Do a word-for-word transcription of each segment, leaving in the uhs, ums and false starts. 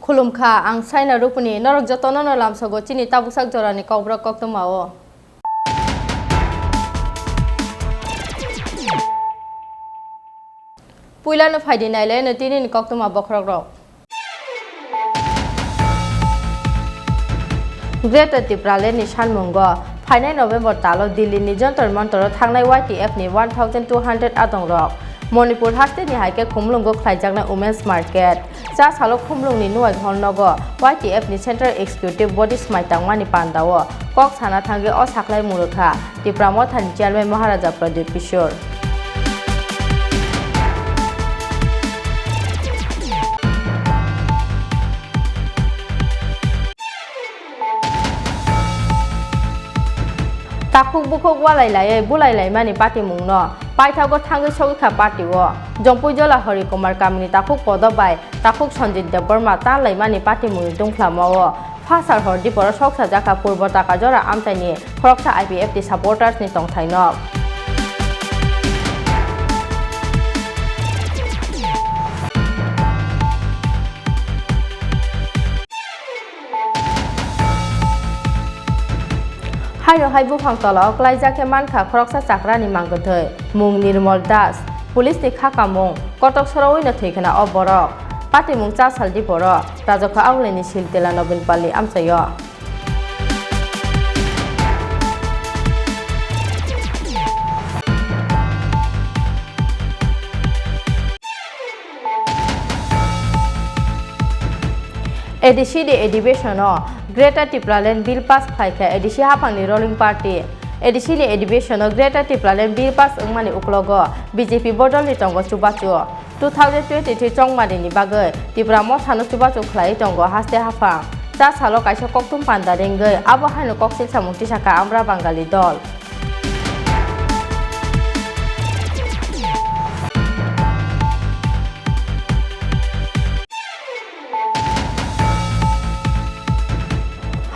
Khulumkha, ang Saina Rupuni, norok jotono no lamsogo chini tabuksak jorani kokborok koktwmao. Puilano phaidi nailai no tinini koktwma bokhorokrok. Greater Tipraland ni sanmungo phainai November talo Delhi ni Jantar Mantar o thangnai Y T F ni one thousand two hundred adongrok, Manipur haste ni hai khe Khumulwngo khlaijaknai Women's Market, cha salo Khumulwng ni Nuai Hall nogo Y T F ni Central Executive Body swmai tangmani pandao kok sana thangwi o saklai mwrwkha Tipra Mothani Chairman Maharaja Pradyot Kishore. Takhuk bukhuk walai laiwi bulai laimani patimungno paithago thangwi sogwi kha party o. Jongpui Jola Hari Kumar kamini takhuk Podo bai takhuk Sanjit Debbarma tan laimani patimungni dungphlama o Phasar hor diporo soksa jakha Purbo Takajora amchaini khoroksa I P F T supporters ni tongthaino. Haino hai buphang tola o klaijak khe mankha khoroksa chakrani mangkwthwi, mung Nirmal Das, police ni kha kamung, kotok sorowi no thwi khna o borok. Patimung cha sal diporo. Rajokha Auleni Siltela Nobin Pal ni amchaio. A D C ni adhibesono Greater Tipraland Bill pass khlai kha A D C haphangni ruling party. A D C ni adhibesono Greater Tipraland Bill pass wngmani uklogo B J P bodolni tongo chubachu. Two thousand twenty-three chongmani ni bagwi Tipra Mothano chubachu khlaiwi tongo haste haphang. Cha salo kaisa koktwm panda ringwi abo haino koksil samung tisakha Amra Bangali dol.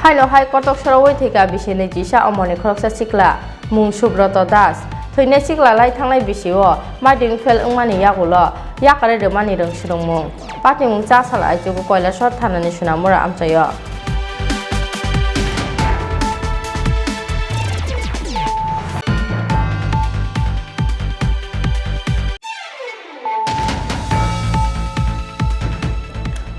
Haino hai kotok sorowi thwikha bisi nwi chisa omoni khoroksa sikla. Mung Subroto Das. Thwinai sikla lai thangnai bisi-o maiding fail wngmani yagulo yakarwi rwmani rwngswrwngmung. Patimung cha sal aichugo Kailasor thanani Sunamura amchaio.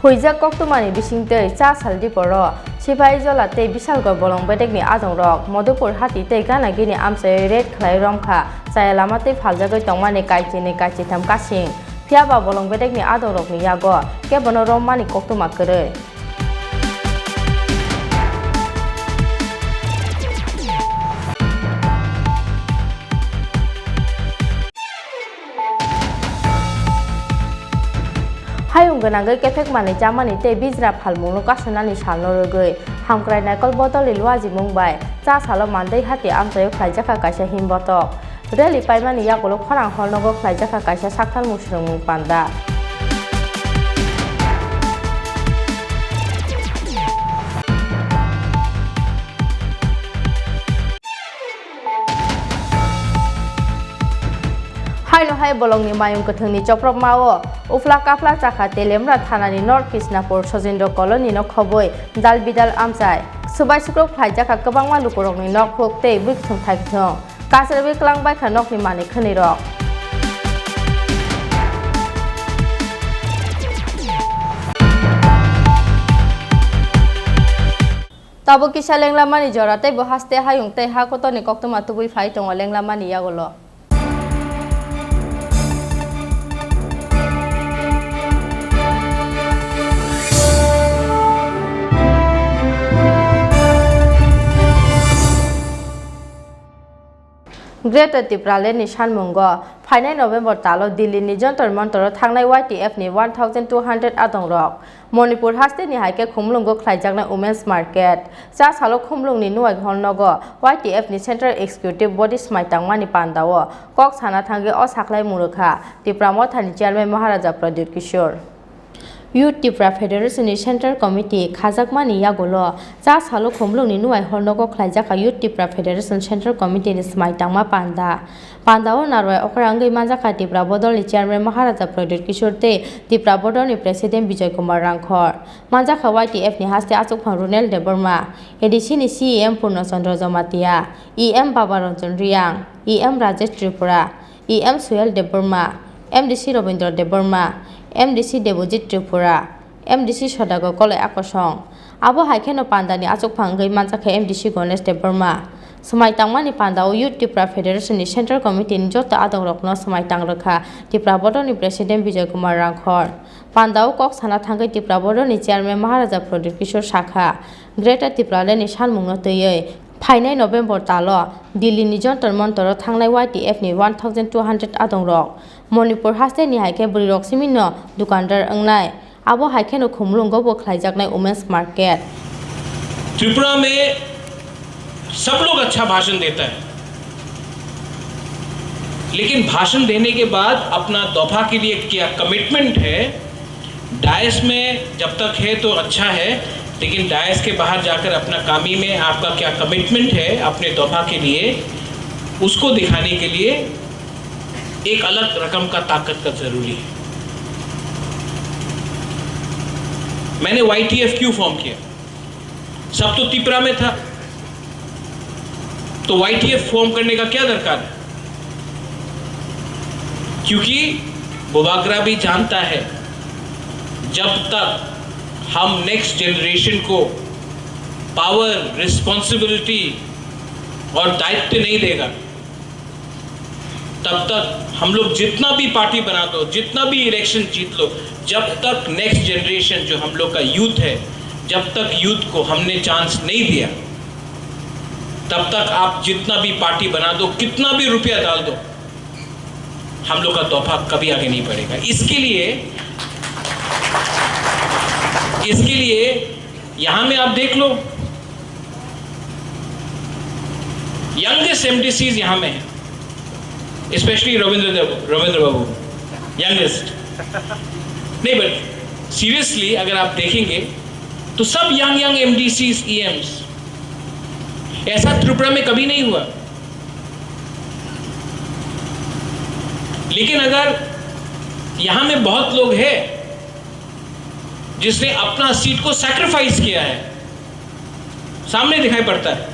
Huijak koktwmani bisingtwi cha sal diporo Sipahijola tei Bisalgor bolong bedekni adongrok Madhupur hati tei gana gini amchaiwi raid khlai romkha, chaya lama tei phaljagwi tongmani kaichini kaichitham kasing. Phiyaba bolong bedekni adongrokni yago kebono rommani koktwma kwrwi. Hayung gwnangwi kethek manwi chamani tei bijra phalmungno kasunani salno rwgwi Hamkrai Naikol bodolni luajimung bai cha salo Mandai hati amchaio khlaijakha kaisa himbotok. Rally paimani yagulo khorang hor nogo khlaijakha kaisa sakthar musrwngmung panda. Haino hai bolongni mayung kwthwngni chopropmao uphla kaphla chakha Telemra thanani North Krishnapur Sojindro Colony no khobwi dal bidal amchai. Swbai sukrok khlaijakha kwbangma lukurokni nok huk tei bwkhwthwng thaikthwng. Kachariwi kwlangbaikha nokni manwi khwnwirok. Tabuk kisa lenglamani jora tei bo haste hayung tei ha kotorni koktwma tubui phai tongo lenglamani yagulo. Greater Tipraland ni sanmungo phainai November talo Delhi ni Jantar Mantaro thangnai Y T F ni one thousand two hundred adongrok Manipur hasteni hai khe Khumulwngo khlaijaknai Women's Market. Cha salo Khumulwngni Nuai Hall nogo Y T F ni Central Executive Body swmai tangmani pandao kok sana thangwi o saklai murwkha Tipra Mothani Chairman Maharaja Pradyut Kishore. Youth Tipra Federation ni Central Committee khajakmani yagulo cha salo Khumulwngni Nuai Hall nogo khlaijakha Youth Tipra Federation Central Committee ni swmai tangma panda. Pandao narwai okra wngwi manjakha Tipra Bodolni Chairman Maharaja Pradyut Kishore tei Tipra Bodolni President Bijoy Kumar Rangkhor. Manjakha Y T F ni haste achukphang Runel Debbarma, A D C ni C E M Purna Chandra Jamatia, E M Baba Ranjan Reang, E M Rajesh Tripura, E M Suhel Debbarma, M D C Rabindra Debbarma, M D C Debojit Tripura, M D C Sodagar Koloi Akosong. Abo hai kheno pandani achukphang wngwi manjakha M D C Ganesh Debbarma. Swmai tangmani pandao Youth Tipra Federation ni Central Committee ni joto adongrokno swmai tang rwkha Tipra Bodolni President Bijoy Kumar Rangkhor. Pandao kok sana thangwi Tipra Bodolni Chairman Maharaja Pradyut Kishore sakha, Greater Tipraland ni sanmungno twiwi phainai November talo Delhi ni Jantar Mantaro thangnai Y T F ni one thousand two hundred adongrok Manipur hasteni hai khe bwrwirok simino dukandar wngnai. Abo hai kheno Khumulwngo bo khlaijaknai Women's Market. Tripura में सब लोग अच्छा भाषण देता है, लेकिन भाषण देने के बाद अपना दफा के लिए क्या कमिटमेंट है, डायस में जब तक है तो अच्छा है, लेकिन डायस के बाहर जाकर अपना कामी में आपका क्या कमिटमेंट है अपने दफा के लिए, उसको दिखाने के लिए एक अलग रकम का ताकत का जरूरी है। मैंने वाईटीएफ क्यों फॉर्म किया? सब तो तिपरा में था, तो वाईटीएफ फॉर्म करने का क्या दरकार है? क्योंकि बुबागरा भी जानता है, जब तक हम नेक्स्ट जनरेशन को पावर, रिस्पॉन्सिबिलिटी और दायित्व नहीं देगा, तब तक हम लोग जितना भी पार्टी बना दो, जितना भी इलेक्शन जीत लो, जब तक नेक्स्ट जनरेशन जो हम लोग का यूथ है, जब तक यूथ को हमने चांस नहीं दिया, तब तक आप जितना भी पार्टी बना दो, कितना भी रुपया डाल दो, हम लोग का तोहफा कभी आगे नहीं बढ़ेगा। इसके लिए, इसके लिए यहाँ में आप देख लो, यंगेस्ट एमडीसीज यहाँ में है, स्पेशली रविंद्र देव, रविंद्र बाबू, यंगेस्ट। नहीं, बट सीरियसली अगर आप देखेंगे तो सब यंग यंग एमडीसीज, ईएम्स, ऐसा त्रिपुरा में कभी नहीं हुआ। लेकिन अगर यहाँ में बहुत लोग हैं जिसने अपना सीट को सैक्रिफाइस किया है, सामने दिखाई पड़ता है,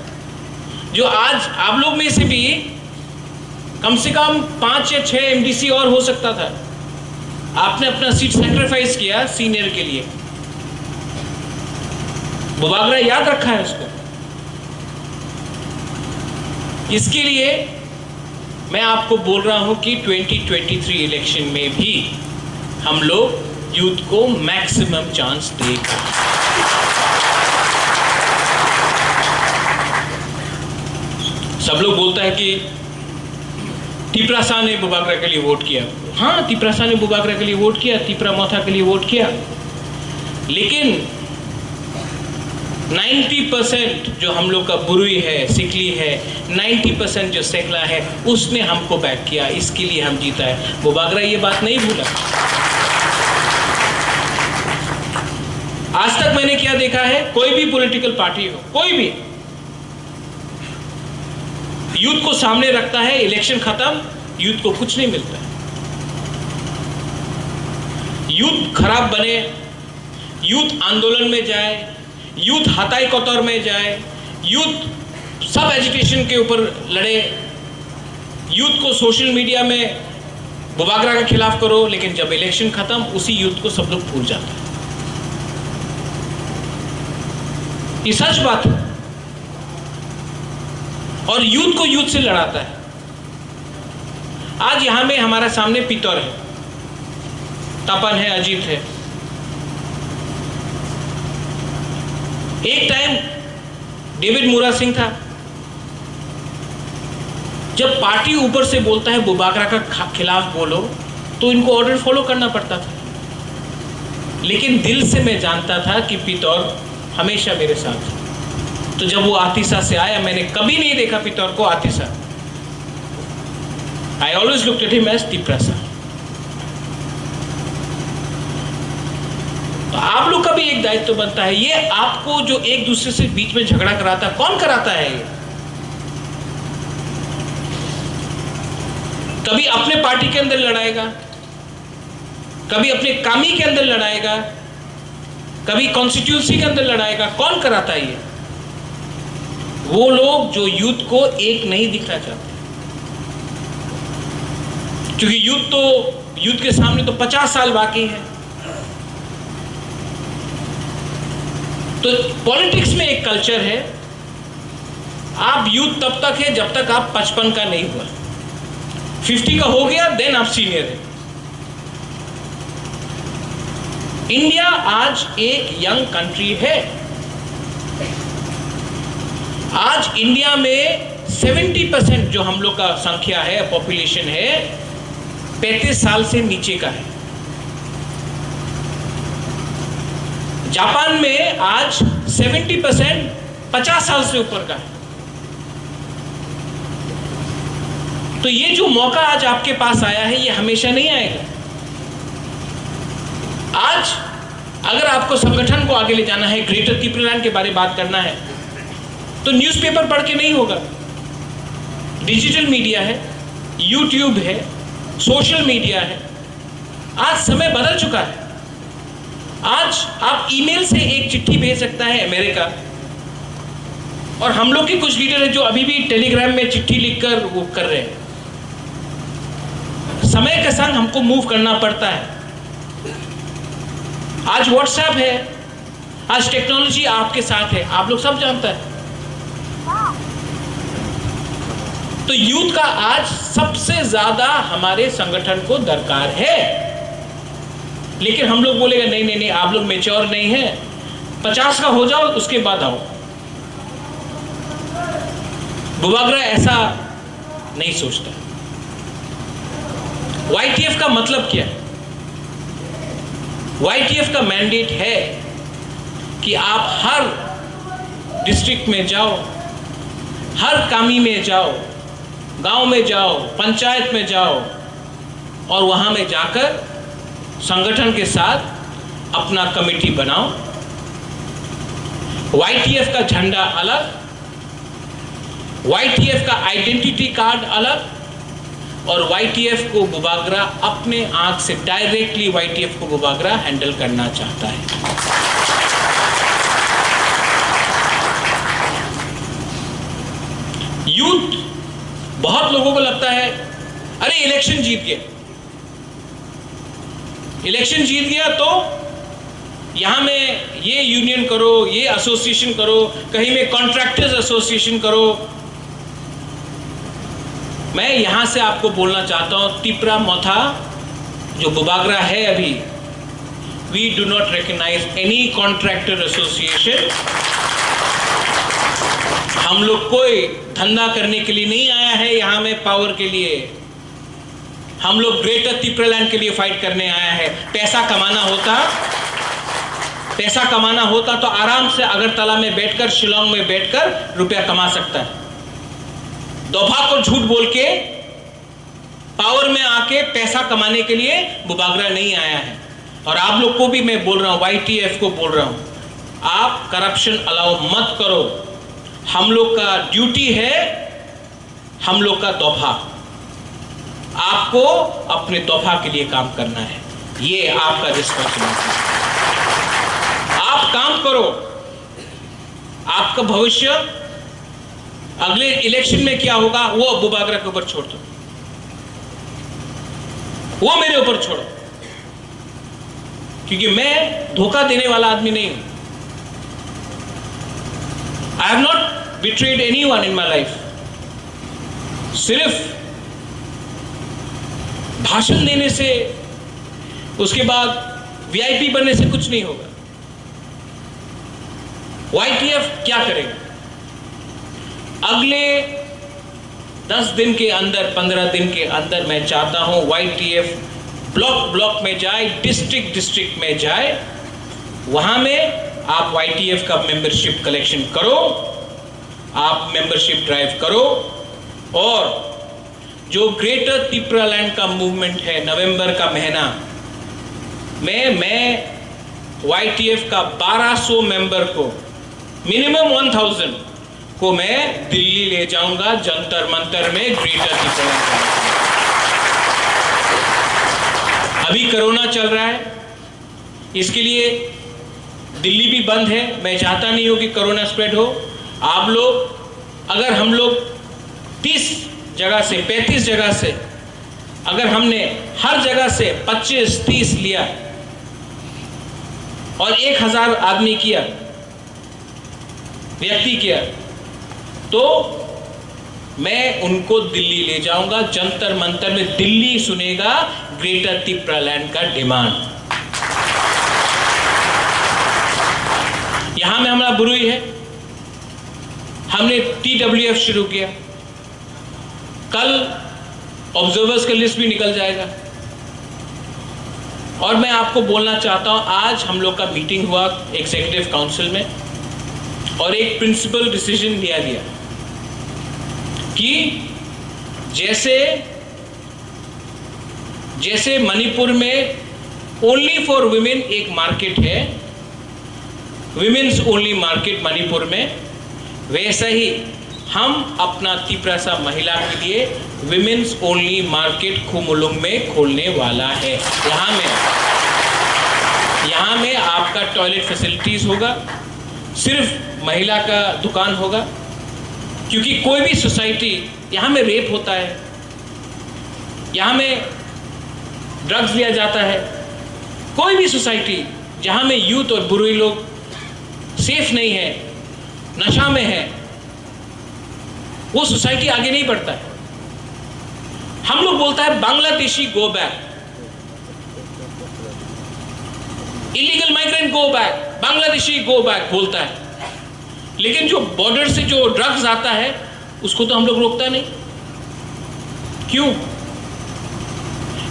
जो आज आप लोग में से भी कम से कम पाँच या छह एमडीसी और हो सकता था, आपने अपना सीट सैक्रिफाइस किया सीनियर के लिए। बुबागरा याद रखा है उसको। इसके लिए मैं आपको बोल रहा हूं कि ट्वेंटी ट्वेंटी थ्री इलेक्शन में भी हम लोग यूथ को मैक्सिमम चांस देगा। सब लोग बोलता है कि तिपरासा ने बुबागरा के लिए वोट किया। हाँ, तिपरासा ने बुबागरा के लिए वोट किया, तिपरा मोथा के लिए वोट किया, लेकिन नाइन्टी परसेंट जो हम लोग का बुरुई है, सिकली है, नाइन्टी परसेंट जो सेकला है, उसने हमको बैक किया, इसके लिए हम जीता है। बुबागरा ये बात नहीं भूला। आज तक मैंने क्या देखा है, कोई भी पॉलिटिकल पार्टी हो, कोई भी, यूथ को सामने रखता है, इलेक्शन खत्म, यूथ को कुछ नहीं मिलता है। यूथ खराब बने, यूथ आंदोलन में जाए, यूथ हताई कतर में जाए, यूथ सब एजिटेशन के ऊपर लड़े, यूथ को सोशल मीडिया में बुबागरा के खिलाफ करो, लेकिन जब इलेक्शन खत्म, उसी यूथ को सब लोग भूल जाता है। ये सच बात है। और यूथ को यूथ से लड़ाता है। आज यहाँ में हमारा सामने पितौर है, तपन है, अजीत है। एक टाइम डेविड मुरा सिंह था। जब पार्टी ऊपर से बोलता है बुबागरा का खा-, खिलाफ बोलो, तो इनको ऑर्डर फॉलो करना पड़ता था। लेकिन दिल से मैं जानता था कि पितौर हमेशा मेरे साथ है। तो जब वो आतिशा से आया, मैंने कभी नहीं देखा पितौर को Atisha. I always looked at him as Tiprasa। तो आप लोग का भी एक दायित्व बनता है, ये आपको जो एक दूसरे से बीच में झगड़ा कराता है, कौन कराता है ये? कभी अपने पार्टी के अंदर लड़ाएगा, कभी अपने कामी के अंदर लड़ाएगा, कभी कॉन्स्टिट्यूएंसी के अंदर लड़ाएगा। कौन कराता है ये? वो लोग जो यूथ को एक नहीं दिखना चाहते, क्योंकि यूथ तो, यूथ के सामने तो पचास साल बाकी है। तो पॉलिटिक्स में एक कल्चर है, आप यूथ तब तक है जब तक आप पचपन का नहीं हुआ, फिफ्टी का हो गया, देन आप सीनियर है। इंडिया आज एक यंग कंट्री है। आज इंडिया में सेवेंटी परसेंट जो हम लोग का संख्या है, पॉपुलेशन है, पैंतीस साल से नीचे का है। जापान में आज सेवेंटी परसेंट पचास साल से ऊपर का है। तो ये जो मौका आज आपके पास आया है, ये हमेशा नहीं आएगा। आज अगर आपको संगठन को आगे ले जाना है, ग्रेटर तिप्रीलैंड के बारे में बात करना है, तो न्यूज़पेपर पढ़ के नहीं होगा। डिजिटल मीडिया है, यूट्यूब है, सोशल मीडिया है। आज समय बदल चुका है। आज आप ईमेल से एक चिट्ठी भेज सकता है अमेरिका, और हम लोग के कुछ लीडर हैं जो अभी भी टेलीग्राम में चिट्ठी लिखकर वो कर रहे हैं। समय के संग हमको मूव करना पड़ता है। आज WhatsApp है, आज टेक्नोलॉजी आपके साथ है, आप लोग सब जानता है। तो यूथ का आज सबसे ज्यादा हमारे संगठन को दरकार है। लेकिन हम लोग बोलेगा, "नहीं, नहीं, नहीं, आप लोग मैच्योर नहीं है, पचास का हो जाओ, उसके बाद आओ।" बुबागरा ऐसा नहीं सोचता। वाईटीएफ का मतलब क्या है? वाईटीएफ का मैंडेट है कि आप हर डिस्ट्रिक्ट में जाओ, हर कामी में जाओ, गांव में जाओ, पंचायत में जाओ, और वहां में जाकर संगठन के साथ अपना कमेटी बनाओ। वाईटीएफ का झंडा अलग, वाईटीएफ का आइडेंटिटी कार्ड अलग, और वाईटीएफ को बुबागरा अपने आंख से डायरेक्टली वाईटीएफ को बुबागरा हैंडल करना चाहता है। यूथ, बहुत लोगों को लगता है, "अरे, इलेक्शन जीत गए, इलेक्शन जीत गया तो यहाँ में ये यूनियन करो, ये एसोसिएशन करो, कहीं में कॉन्ट्रैक्टर्स एसोसिएशन करो।" मैं यहाँ से आपको बोलना चाहता हूँ, तिपरा मोथा जो बुबागरा है अभी, we do not recognize any contractor association। हम लोग कोई धंधा करने के लिए नहीं आया है यहाँ में, पावर के लिए। हम लोग ग्रेटर तिपरालैंड के लिए फाइट करने आया है। पैसा कमाना होता, पैसा कमाना होता तो आराम से अगरतला में बैठकर, शिलोंग में बैठकर रुपया कमा सकता है। दोफा को झूठ बोल के पावर में आके पैसा कमाने के लिए बुबागरा नहीं आया है। और आप लोग को भी मैं बोल रहा हूँ, वाईटीएफ को बोल रहा हूँ, आप करप्शन अलाउ मत करो। हम लोग का ड्यूटी है, हम लोग का दोफा, आपको अपने दोफा के लिए काम करना है, ये आपका रिस्पॉन्सिबिलिटी है। आप काम करो, आपका भविष्य अगले इलेक्शन में क्या होगा, वो बुबागरा के ऊपर छोड़ दो, वो मेरे ऊपर छोड़ो, क्योंकि मैं धोखा देने वाला आदमी नहीं हूं। I have not betrayed anyone in my life. सिर्फ भाषण देने से, उसके बाद वीआईपी बनने से कुछ नहीं होगा। वाईटीएफ क्या करेगा? अगले दस दिन के अंदर, पंद्रह दिन के अंदर मैं चाहता हूं वाईटीएफ ब्लॉक ब्लॉक में जाए, डिस्ट्रिक्ट डिस्ट्रिक्ट में जाए। वहां में आप वाईटीएफ का मेंबरशिप कलेक्शन करो, आप मेंबरशिप ड्राइव करो। और जो ग्रेटर तिप्रालैंड का मूवमेंट है, नवंबर का महीना में मैं वाईटीएफ का बारह सौ मेंबर को, मिनिमम वन थाउजेंड को मैं दिल्ली ले जाऊंगा, जंतर मंतर में ग्रेटर तिप्रालैंड का। अभी कोरोना चल रहा है, इसके लिए दिल्ली भी बंद है। मैं चाहता नहीं हूं कि कोरोना स्प्रेड हो। आप लोग, अगर हम लोग तीस जगह से, पैंतीस जगह से, अगर हमने हर जगह से पच्चीस तीस लिया और एक हजार आदमी किया, व्यक्ति किया, तो मैं उनको दिल्ली ले जाऊंगा, जंतर मंतर में दिल्ली सुनेगा ग्रेटर तिप्रालैंड का डिमांड। यहां में हमारा बुरुई है, हमने टीडब्ल्यूएफ शुरू किया, कल ऑब्जर्वर्स का लिस्ट भी निकल जाएगा। और मैं आपको बोलना चाहता हूं, आज हम लोग का मीटिंग हुआ एग्जीक्यूटिव काउंसिल में और एक प्रिंसिपल डिसीजन लिया गया कि जैसे जैसे मणिपुर में ओनली फॉर वुमेन एक मार्केट है, विमेन्स ओनली मार्केट मणिपुर में, वैसा ही हम अपना तिप्रासा महिला के लिए विमेन्स ओनली मार्केट खुमुलुंग में खोलने वाला है। यहाँ में, यहाँ में आपका टॉयलेट फैसिलिटीज होगा, सिर्फ महिला का दुकान होगा, क्योंकि कोई भी सोसाइटी, यहाँ में रेप होता है, यहाँ में ड्रग्स लिया जाता है। कोई भी सोसाइटी जहाँ में यूथ और बुरुई लोग सेफ नहीं है, नशा में है, वो सोसाइटी आगे नहीं बढ़ता है। हम लोग बोलता है, "Bangladeshi go back, illegal migrant go back, Bangladeshi go back" बोलता है, लेकिन जो बॉर्डर से जो ड्रग्स आता है, उसको तो हम लोग रोकता नहीं। क्यों?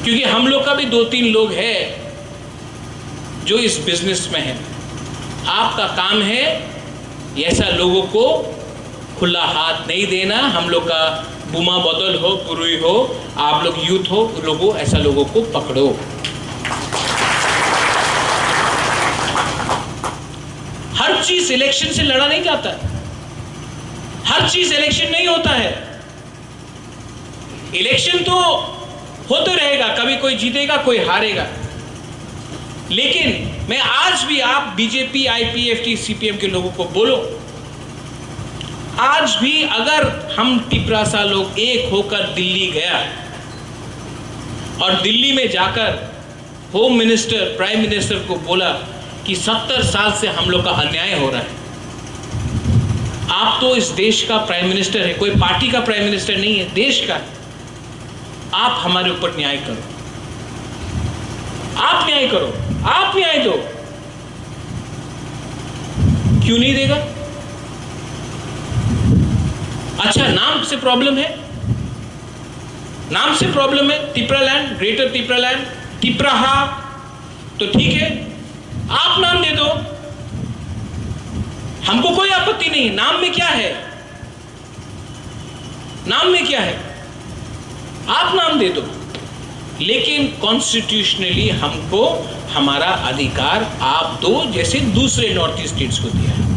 क्योंकि हम लोग का भी दो तीन लोग हैं जो इस बिजनेस में हैं। आपका काम है ऐसा लोगों को खुला हाथ नहीं देना। हम लोग का बुमा बदल हो, बुरुई हो, आप लोग यूथ हो, उन लोगों, ऐसा लोगों को पकड़ो। हर चीज इलेक्शन से लड़ा नहीं जाता है, हर चीज इलेक्शन नहीं होता है। इलेक्शन तो होते रहेगा, कभी कोई जीतेगा, कोई हारेगा, लेकिन मैं आज भी, आप बीजेपी, आईपीएफटी, सीपीएम के लोगों को बोलो, आज भी अगर हम तिपरासा लोग एक होकर दिल्ली गया और दिल्ली में जाकर होम मिनिस्टर, प्राइम मिनिस्टर को बोला कि सत्तर साल से हम लोग का अन्याय हो रहा है। आप तो इस देश का प्राइम मिनिस्टर है, कोई पार्टी का प्राइम मिनिस्टर नहीं है, देश का। आप हमारे ऊपर न्याय करो, आप न्याय करो, आप न्याय दो। क्यों नहीं देगा? अच्छा, नाम से प्रॉब्लम है, नाम से प्रॉब्लम है, तिपरालैंड, ग्रेटर तिपरालैंड, तिपराहा, तो ठीक है, आप नाम दे दो, हमको कोई आपत्ति नहीं है। नाम में क्या है? नाम में क्या है? आप नाम दे दो, लेकिन कॉन्स्टिट्यूशनली हमको हमारा अधिकार आप दो, जैसे दूसरे नॉर्थ ईस्ट स्टेट्स को दिया है।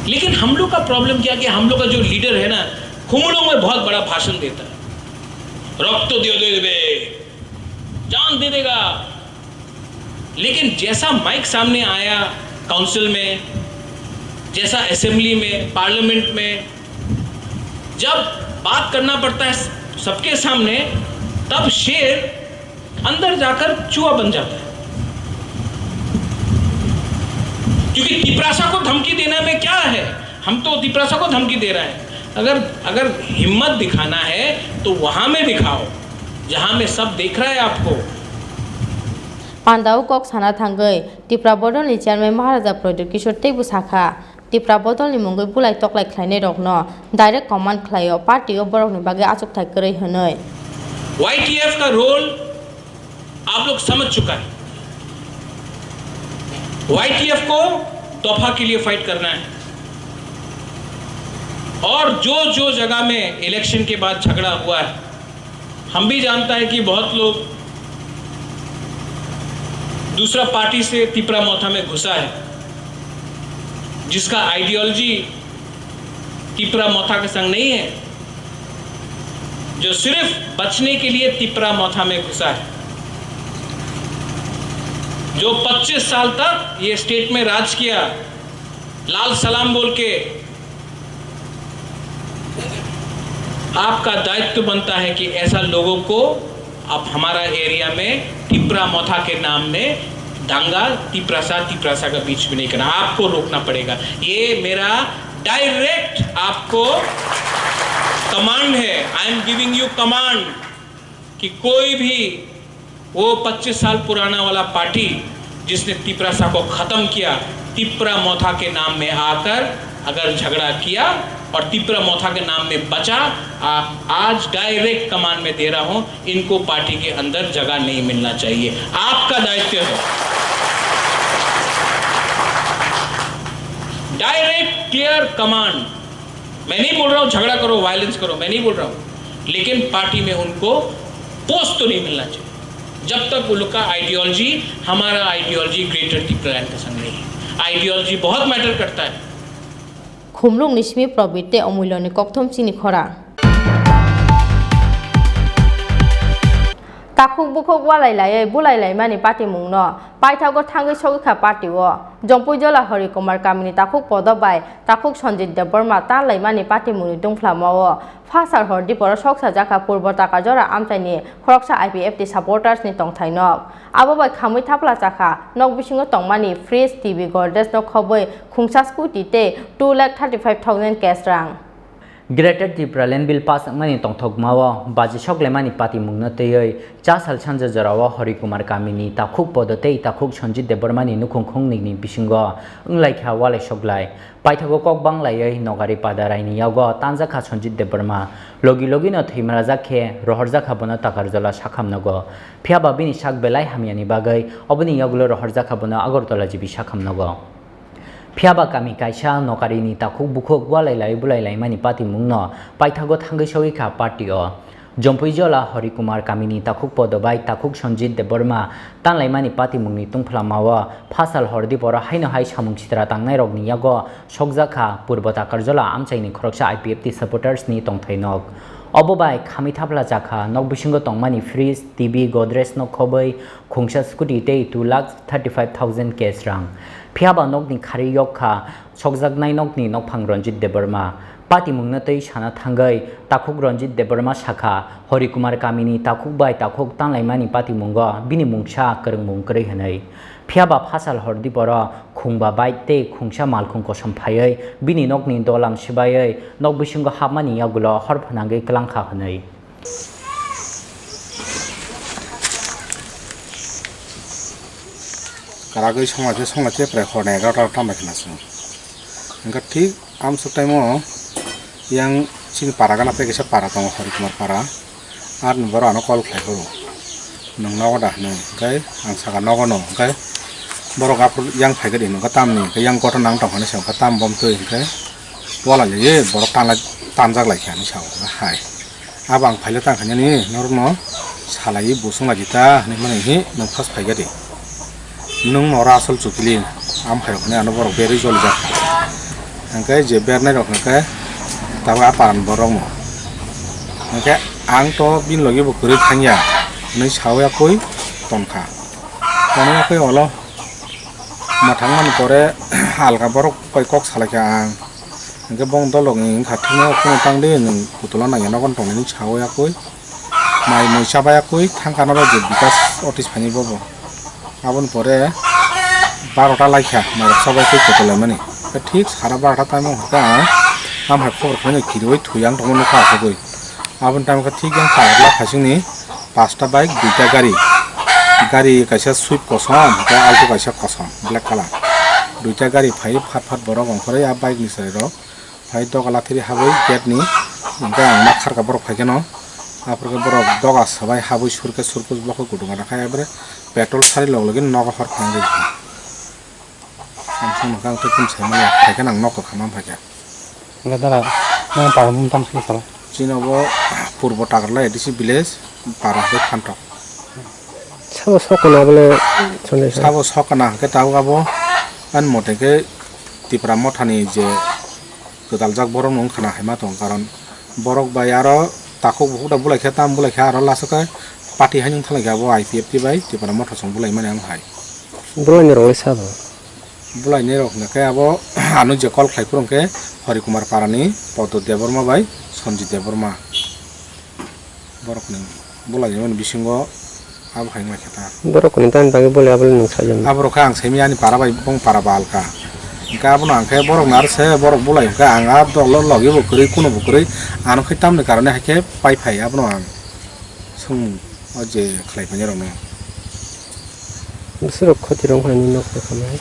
लेकिन हम लोग का प्रॉब्लम क्या, कि हम लोग का जो लीडर है ना, खुमुलुंग में बहुत बड़ा भाषण देता है, "रक्त दियो दे देबे, जान दे देगा।" लेकिन जैसा माइक सामने आया काउंसिल में, जैसा असेंबली में, पार्लियामेंट में, जब बात करना पड़ता है सबके सामने, तब शेर अंदर जाकर चूहा बन जाता है। क्योंकि तिपरासा को धमकी देना में क्या है, हम तो तिपरासा को धमकी दे रहे हैं। अगर अगर हिम्मत दिखाना है तो वहां में दिखाओ, जहां में सब देख रहा है आपको। Pandao kok sana thangwi Tipra Bodolni chairman Maharaja Pradyot Kishore teibo sakha, Tipra Bodolni mungwi bulai toklai khlainairokno direct command khlaio, party-o borokni bagwi achukthai kwrwi hwnwi. YTF का रोल आप लोग समझ चुका है। वाईटीएफ को दफा के लिए फाइट करना है। और जो जो जगह में इलेक्शन के बाद झगड़ा हुआ है, हम भी जानता है कि बहुत लोग दूसरा पार्टी से तिपरा मोथा में घुसा है, जिसका आइडियोलॉजी तिपरा मोथा के संग नहीं है, जो सिर्फ बचने के लिए तिपरा मोथा में घुसा है। जो पच्चीस साल तक ये स्टेट में राज किया, लाल सलाम बोल के, आपका दायित्व बनता है कि ऐसा लोगों को आप हमारा एरिया में तिपरा मोथा के नाम में दंगा, तिपरासा तिपरासा के बीच में नहीं करना, आपको रोकना पड़ेगा। ये मेरा डायरेक्ट आपको कमांड है, I am giving you command कि कोई भी वो पच्चीस साल पुराना वाला पार्टी जिसने तिपरासा को खत्म किया, तिपरा मोथा के नाम में आकर अगर झगड़ा किया और तिपरा मोथा के नाम में बचा, आ, आज डायरेक्ट कमांड में दे रहा हूं, इनको पार्टी के अंदर जगह नहीं मिलना चाहिए। आपका दायित्व है, डायरेक्ट क्लियर कमांड। मैं नहीं बोल रहा हूं झगड़ा करो, वायलेंस करो, मैं नहीं बोल रहा हूं, लेकिन पार्टी में उनको पोस्ट तो नहीं मिलना चाहिए जब तक उन लोग का आइडियोलॉजी हमारा आइडियोलॉजी ग्रेटर तिपरालैंड का संग नहीं है। आइडियोलॉजी बहुत मैटर करता है। Khumlwng ni simi Probit tei Omuiloni kokthom chini khorang. Takhuk bukhuk walai laiwi bulai laimani patimungno paithago thangwi sogwi kha party-o. Jompuijola Hori Kumar kamini takhuk Podo bai takhuk Sanjit Debbarma tan laimani patimungni tungphlamao Phasal hor diporo soksa jakha Purbo Takarjora amchaini khoroksa I P F T supporters ni tongthai nok. Abo bai khamwi thapla chakha nok bisingo tongmani fridge, T V, Godrej no khobwi khungsa scooty tei two lakh thirty five thousand cash rang. Greater Tipraland Bill pass wngmani tongthokmao baji soklaimani patimungno twiwi cha sal sanja jorao Hori Kumar kamini takhuk Podo tei takhuk Sanjit Debbarmani nukhung khungnwini bisingo wnglaikha walai soklai. Paithago kok banglaiwi nokari pada raini yago tanjakha Sanjit Debbarma. Logi logino thwimrajak khe rohorjakha bono Takarjala sakham nogo. Phiyaba bini sak belai hamyani bagwi oboni yagulo rohorjakha bono Agartala G B sakham nogo. Phiyaba kami kaisa nokarini takhuk bukhuk walai lai bulai laimani patimungno paithago thangwi sogwi kha party-o. Jompuijola Hori Kumar kamini takhuk Podo bai takhuk Sanjit Debbarma tanlaimani patimungni tungphlamao phasal hor diporo haino hai samung sitra tangnairokni yago sokjakha Purbo Takarjala amchaini khoroksa I P F T supporters ni tongthai nok. Obo bai khamwi thapla chakha nok bisingo tongmani fridge, T V, Godrej no khobwi khungsa scooty tei two lakh thirty five thousand cash rang. Phiyaba nokni khari yok kha sokjaknai nokni nokphang Ranjit Debbarma. Patimungno twi sana thangwi takhuk Ranjit Debbarma sakha, Hori Kumar kamini takhuk bai takhuk tanlaimani patimungo bini mungsa kwrwngmung kwrwi hwnwi. Phiyaba phasal hor diporo khungba bike tei khungsa malkhung kosom phaiwi bini nokni dolam swbaiwi nok bisingo hapmani yagulo hor phwnangwi kwlangkha hwnwi. Karagwi songla khe songla khe prai horni egaroh ta tambai khna song. Hwnkhe thik amsuk time o yang chini para gana tei kaisa para tongo Hori Kumar para. Arni borok ano call khlai phuru nwng nogo da hwnwi hwnkhe ang sakha nogo no hwnkhe borok aphuru yang phaikhe di hwnkhe tamni hwnkhe yang kotor nang tongkha hinwi sa hwnkhe tam bom twi hwnkhe wala liye borok tanlai tanjak lai kha hinwi sa hwnkhe hai. Abo ang phaile tang khainani norokno salaiwi bo chwng lai di ta hinwi mani hi nwng first phaikha di. Nwng nora asol chukili am khairok hinwi ano borok berwi jolijak. Hwnkhe je bernairok hwnkhe tabuk a paran borokno. Hwnkhe ang to bini logi bo kwrwi thangya hinwi sawi yakui tongkha. Tonwi yakui olo mwthangmani pore alka borok bai kok salaikha ang. Hwnkhe bong dolok ni wngkha thikno kheno tangdi nwng putula nangya nogo tongdi hinwi sawi yakui. Mai mui chabai yakui thangkha no bai je bikas office phaini bobo. Aboni pore Barota laikha, norok sobai tei kotolaimani. Thik sara barota time o hwnkhe ang, am hai khobor khlaino kiriui thwi ang tongma nukha asugwi. Aboni time khe thik yang Tagarla phaisingni pasta bike, duita gari. Gari kaisa Swift kosom, tei Alto kaisa kosom, black colour. Duita gari phai phat phat borok ongkhorwi a bike ni chwrairok. Phai doga lathiri habwi gate ni, hwnkhe ang ma kharkha borok phaikheno. Aphuru khe borok doga sabai habwi surkhe surkus bokhe kutung gana khai, abre petrol sari log logi nogo hor phang rikha. Ang chwng nokha ang tei kum sai manya, phai khe nang nok kwkham ang phai kha. Hwnkhe dara, nang para mung tang sini sala. Chini obo Purbo Tagarla A D C village, para hwnkhe Phantok. Sabo sok kana bole chonai sa. Sabo sok kana hwnkhe tabuk abo ani mote khe Tipra Mothani je kwdaljak borok no wngkha na hai ma tong, karon borok bai aro takhuk bukhuk da bulai khe tam bulai khe aro last o khe party hai wng thang lai khe abo I P F T bai Tipra Motha song bulai mani ang hai. Bulai ni rok le sabo. Bulai ni rok hwnkhe abo ano je call khlai phuru hwnkhe Hori Kumar Parani, Podo Debbarma bai Sanjit Debbarma. Borokni bulaimani bisingo abo hai wngkha ta. Borokni tamni bagwi bole abole nwng saimano. Aborok khe ang saimanya ani para bai bong para ba alka. Hwnkhe abono ang khe borok nar se borok bulai hwnkhe ang a dolo logi bo kwrwi kuno bo kwrwi ano khe tamni karone hai khe pai phai abono ang swng o je khlai phai rokno. Bwswk khoti rok hai ni nok rok hamai.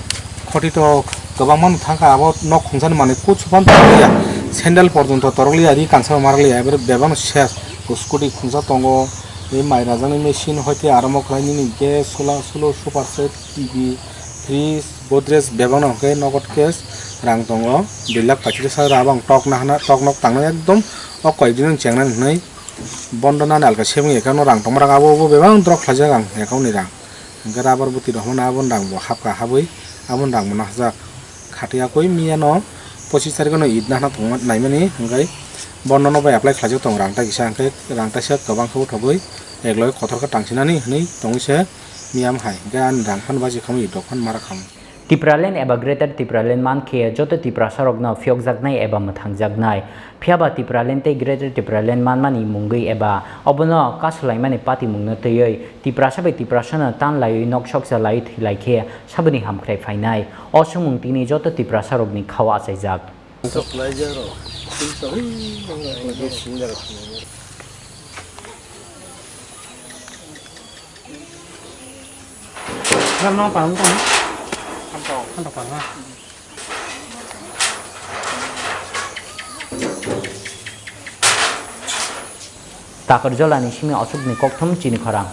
Khoti to kwbangma no thangkha, abo nok khungsa ni manwi kuchu phano torokliya, sandal porjonto torokliya, ri kansa bo marakliya, ebere bebak no ses, scooty khungsa tongo, tei mai rajak ni machine, hoite aro mo khlai nini gas, solar, solar, super set, T V, fridge, Godrej bebak no hwnkhe nogot cash rang tongo, dui lakh pachiris hajar, abo ang tok na hana, tok nok tang nai ekdom o koi din cheng nani hwnwi. Bondo nani alka saving account no rang tongma rang abo bo bebak drop khlaijak ang account ni rang. Hwnkhe rubber bwtwi rok hwnmano aboni rang bo hapkha habwi aboni rang bo nahajak. Khatwi yakwi miya no pochis tarikh no Eid nahna tongma naimani hwnkhe bondo no bai apply khlaijak tongo rang tai kisa hwnkhe rang taisa kwbang khe uthogwi eklogwi kotor khe tangsinani hwnwi tongwi se miya hai hwnkhe ani rang phano bachi khamwi Eid rok phano mara khamwi. Tipraland eba Greater Tipraland mankhe joto Tiprasarokno phiyokjaknai eba mwthangjaknai. Phiyaba Tipraland tei Greater Tipraland manmani mungwi eba obono kasulaimani patimungno twiwi Tiprasa bai Tiprasano tan laiwi nok soksa laiwi thwilaikhe saboni hamkrai phainai. O swngmung tini joto Tiprasarokni khao achaijak. Takarjolani simi aswkni kokthum chini khorang.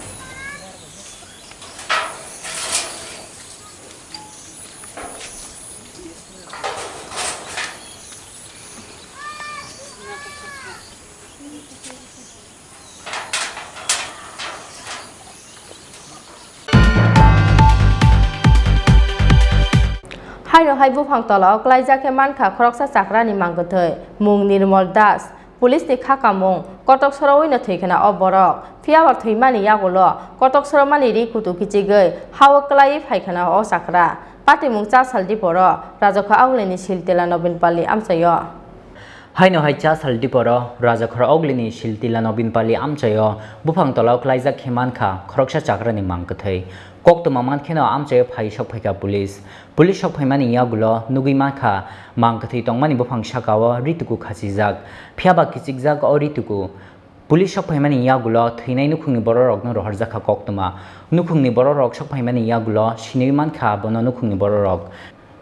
Haino hai buphang tola o klaijak khe mankha khoroksa chakrani mangkwthwi, mung Nirmol Das. Police ni kha kamung, kotok sorowi no thwi khna o borok. Phiya ba thwimani yagulo kotok soromani ri kutu kichigwi ha-o klaiwi phai khna o chakra. Patimung cha sal diporo Rajakha Augulini Siltila Nobinpalli amchaio. Haino hai cha sal diporo Rajakhor Augulini Siltila Nobinpalli amchaio buphang tola o klaijak khe mankha khoroksa chakrani mang kwthwi. Koktwma mankheno amchaio phai sok phaikha police. Police sok phaimani yagulo nugwi mankha mang kwthwi tongmani buphang sakao rituku khachijak. Phiyaba kichikjak o rituku. Police sok phaimani yagulo thwinai nukhungni bororokno rohorjakha koktwma. Nukhungni bororok sok phaimani yagulo sinwi mankha bono nukhungni bororok.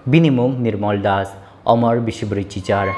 Bini mung Nirmol Das, Omor bisi bwrwi chichar.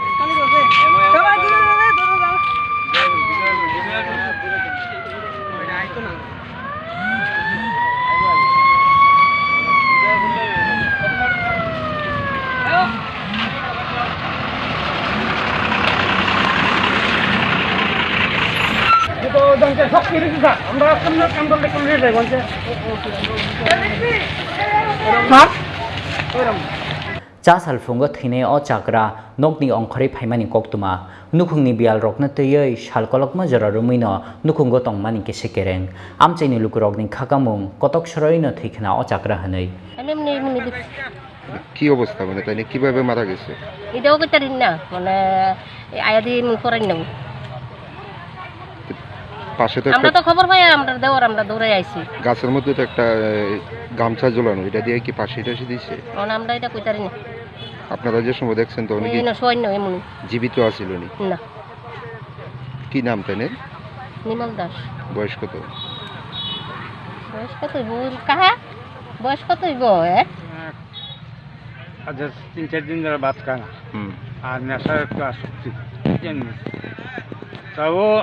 Cha salphungo thwinai o chakra nokni ongkhorwi phaimani koktwma. Nukhungni biyalrokno twiwi sal kolokma jora romwino nukhungo tongmani kese kereng. Amchaini lukurokni khakamung kotok soroino thwi khna o chakra hwnwi. Ki অবস্থা, মানে, তাই কিভাবে মারা গেছে? এটাও কইতারি না, মানে, এই আয়া দিয়ে মন করাই না। পাশে তো আমরা একটা তো খবর পাই, আমরা দেওয়ার, আমরা দৌড়ে আইছি। গাছের মধ্যে তো একটা, এ, গামছা ঝুলানো, এটা দিয়ে কি ফাঁসি টাসি দিছে? এখন আমরা এটা কইতারি না। আপনারা যে সময় দেখছেন তখন কি এই না, সৈন্য এমনি। জীবিত আছিল উনি? না। কি নাম তাইনের? নিমল দাস। বয়স কত? বয়স কত হইব? কাহা? বয়স কত হইব, এ? আজ তিন চার দিন ধরে ভাত খায় না। হুম। আর নেশার একটু আসক্তি, জানি না। তা ও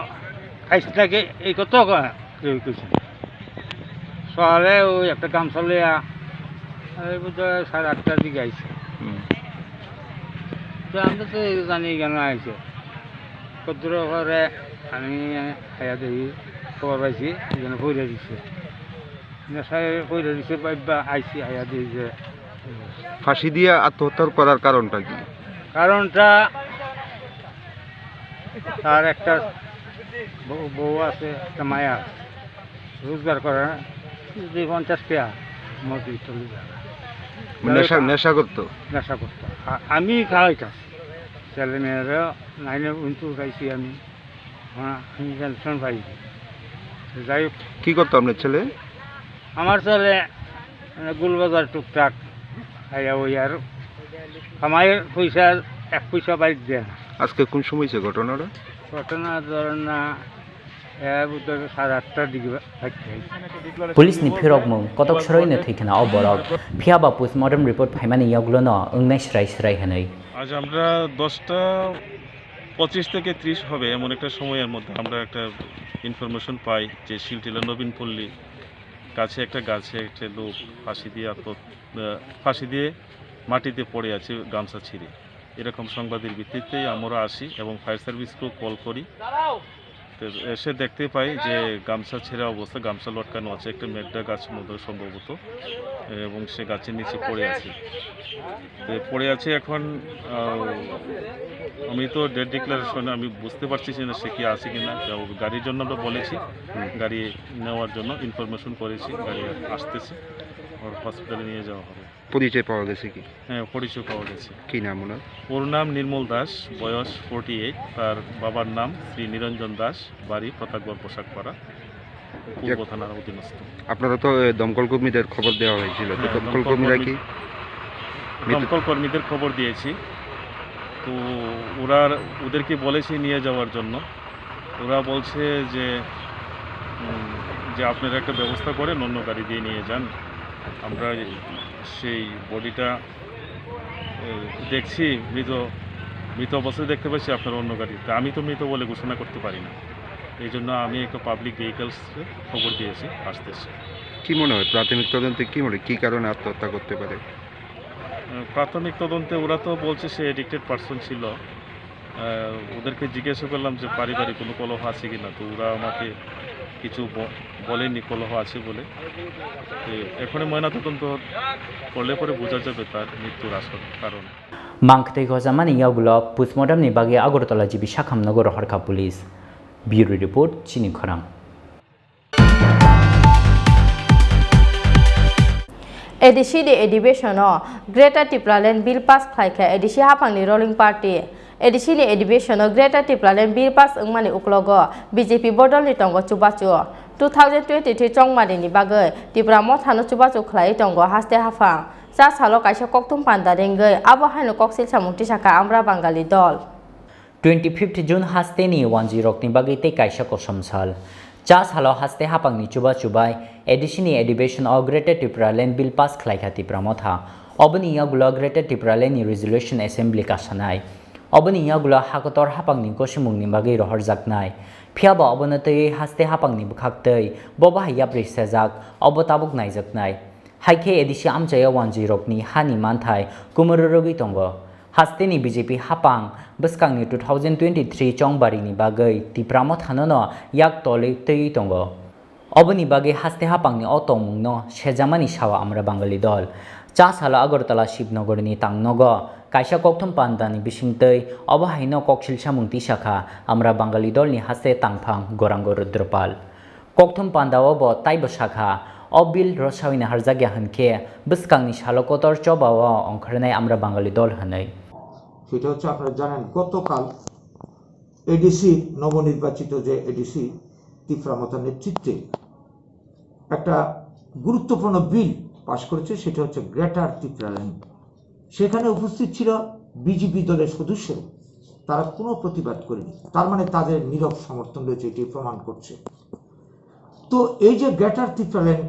খাইস নাকি এই কত ক-, কেউ কিছু না। সকালে ওই একটা গামছা লইয়া, এই বোধহয় সাড়ে আটটার দিকে আইছে। হুম। তো আমরা তো এই জানি কেন আইছে। কদ্দুর পরে আমি আইয়া দেখি, খবর পাইছি, এখানে পড়ে দিছে। নেশায় পড়ে দিছে, বাইব্বা আইছি, আইয়া দেখি যে ফাঁসি দিয়ে আত্মহত্যা করার কারণটা কি? কারণটা তার একটা বউ, বউ আছে, একটা মায়া আছে। রোজগার করে দুই পঞ্চাশ টাকা মজুরি চলে যায়। নেশা, যাই হোক, নেশা করতো? নেশা করতো। আ-, আমি খাওয়াইতাম। ছেলে মেয়েরা নাইনে উঠতে উঠাইছি আমি। হ্যাঁ, আমি পেনশন পাই। যাই হোক। কি করতো আপনার ছেলে? আমার ছেলে, মানে, গুলবাজার টুকটাক খাইয়া ওই আর কামাইয়ের পয়সা এক পয়সা বাইর দেয় না। আজকে কোন সময় হয়েছে ঘটনাটা? ঘটনা ধরেন না, এ, বুধবার সাড়ে আটটার দিকে থাকতে হয়। Police ni phirokmung kotok soroino thwi khna o borok. Phiya ba postmortem report phaimani yoglono wngnai srai srai hwnwi. আজ আমরা দশটা পঁচিশ থেকে ত্রিশ হবে, এমন একটা সময়ের মধ্যে আমরা একটা ইনফরমেশন পাই যে শিলটিলা নবীনপল্লী কাছে একটা গাছে একটা লোক ফাঁসি দিয়ে আত্ম-, আহ, ফাঁসি দিয়ে মাটিতে পড়ে আছে গামছা ছিঁড়ে। এরকম সংবাদের ভিত্তিতে আমরা আসি এবং ফায়ার সার্ভিসকেও কল করি। তো এসে দেখতে পাই যে গামছা ছেঁড়া অবস্থা, গামছা লটকানো আছে একটা মেঘডা গাছ মতো সম্ভবত, এবং সে গাছের নিচে পড়ে আছে। তো পড়ে আছে এখন, আহ, আমি তো ডেড ডিক্লারেশন আমি বুঝতে পারছি না সে কি আছে কি না। তো গাড়ির জন্য আমরা বলেছি, গাড়ি নেওয়ার জন্য ইনফরমেশন করেছি, গাড়ি আসতেছে, ওর হসপিটালে নিয়ে যাওয়া হবে। পরিচয় পাওয়া গেছে কি? হ্যাঁ, পরিচয় পাওয়া গেছে। কি নাম ওনার? ওর নাম নির্মল দাস, বয়স ফর্টি এইট। তার বাবার নাম শ্রী নিরঞ্জন দাস, বাড়ি প্রতাপগড় পোশাকপাড়া, পূর্ব এক- থানার অধীনস্থ। আপনারা তো, এ, দমকল কর্মীদের খবর দেওয়া হয়েছিল, তো হ্যাঁ, দমকল দমকল কর্মীরা কর্মী-, কি মৃত- দমকল কর্মীদের খবর দিয়েছি, তো ওরা, ওদেরকে বলেছি নিয়ে যাওয়ার জন্য। ওরা বলছে যে, উম, যে আপনারা একটা ব্যবস্থা করেন, অন্য গাড়ি দিয়ে নিয়ে যান, আমরা সেই বডিটা, এ, দেখছি, মৃত, মৃত অবস্থায় দেখতে পাচ্ছি আপনার অন্য গাড়ি। তা আমি তো মৃত বলে ঘোষণা করতে পারি না, এই জন্য আমি একটা পাবলিক ভেহিকলসে খবর দিয়েছি, আসতেছে। কি মনে হয়, প্রাথমিক তদন্তে কি মনে হয়, কি কারণে আত্মহত্যা করতে পারে? আহ, প্রাথমিক তদন্তে ওরা তো বলছে সে অ্যাডিক্টেড পারসন ছিল। আহ, ওদেরকে জিজ্ঞাসা করলাম যে পারিবারিক কোনো কলহ আছে কি না, তো ওরা আমাকে কিছু ব-, বলেনি কলহ আছে বলে। তো এখন ময়নাতদন্ত করলে পরে বোঝা যাবে তার মৃত্যুর আসল কারণ। Mangtwi hojamani yagulo postmortem ni bagwi Agartala G B Sakham nogo rohorkha police. Bureau report, Chini Khorang. A D C ni adhibesono Greater Tipraland Bill pass khlaikha A D C haphangni ruling party. A D C ni adhibesono Greater Tipraland Bill pass wngmani uklogo B J P bodolni tongo chubachu. Two thousand twenty-three chongmarini bagwi Tipra mothano chubachu khlaiwi tongo haste haphang. Cha salo kaisa kokthum panda ringwi abo haino koksil samung tisakha Amra Bangali dol. Twenty fifth June hasteni wanjwirokni bagwi tei kaisa kosom sal. Cha salo haste haphangni chubachu bai A D C ni adhibesono Greater Tipraland Bill pass khlaikha Tipra Motha. Oboni yagulo Greater Tipraland ni Resolution Assembly kasanai. Oboni yagulo hakotor haphangni gosimungni bagwi rohorjaknai. Phiyaba obono twiwi haste haphangni bwkhaktwi bo bahai yapri sejak, obo tabuk naijaknai. Hai khe A D C amchaio wanjwirokni hani manthai kumuro rwgwi tongo. Hasteni B J P haphang bwskangni two thousand twenty-three chongbarini bagwi Tipra Mothanono yak tolwi twiwi tongo. Oboni bagwi haste haphangni o tongmungno sejamani sao Amra Bangali dol. Cha salo Agartala Shibnogorni tangnogo kaisa kokthum pandani bisingtwi obo haino koksil samung tisakha Amra Bangali dolni haste tangphang Gorango Rudropal. Kokthum pandao bo taibo sakha, o bill rwsawi naharjakya hwnkhe bwskangni salo kotor chobao ongkhornai Amra Bangali dol hwnwi. সেটা হচ্ছে আপনারা জানেন গতকাল এডিসি, নবনির্বাচিত যে এডিসি, ত্রিপুরা মথা নেতৃত্বে একটা গুরুত্বপূর্ণ বিল পাশ করেছে, সেটা হচ্ছে গ্রেটার ত্রিপুরাল্যান্ড। সেখানে উপস্থিত ছিল বিজেপি দলের সদস্যরা, তারা কোনো প্রতিবাদ করেনি। তার মানে তাদের নীরব সমর্থন রয়েছে, এটি প্রমাণ করছে। তো এই যে গ্রেটার ত্রিপুরাল্যান্ড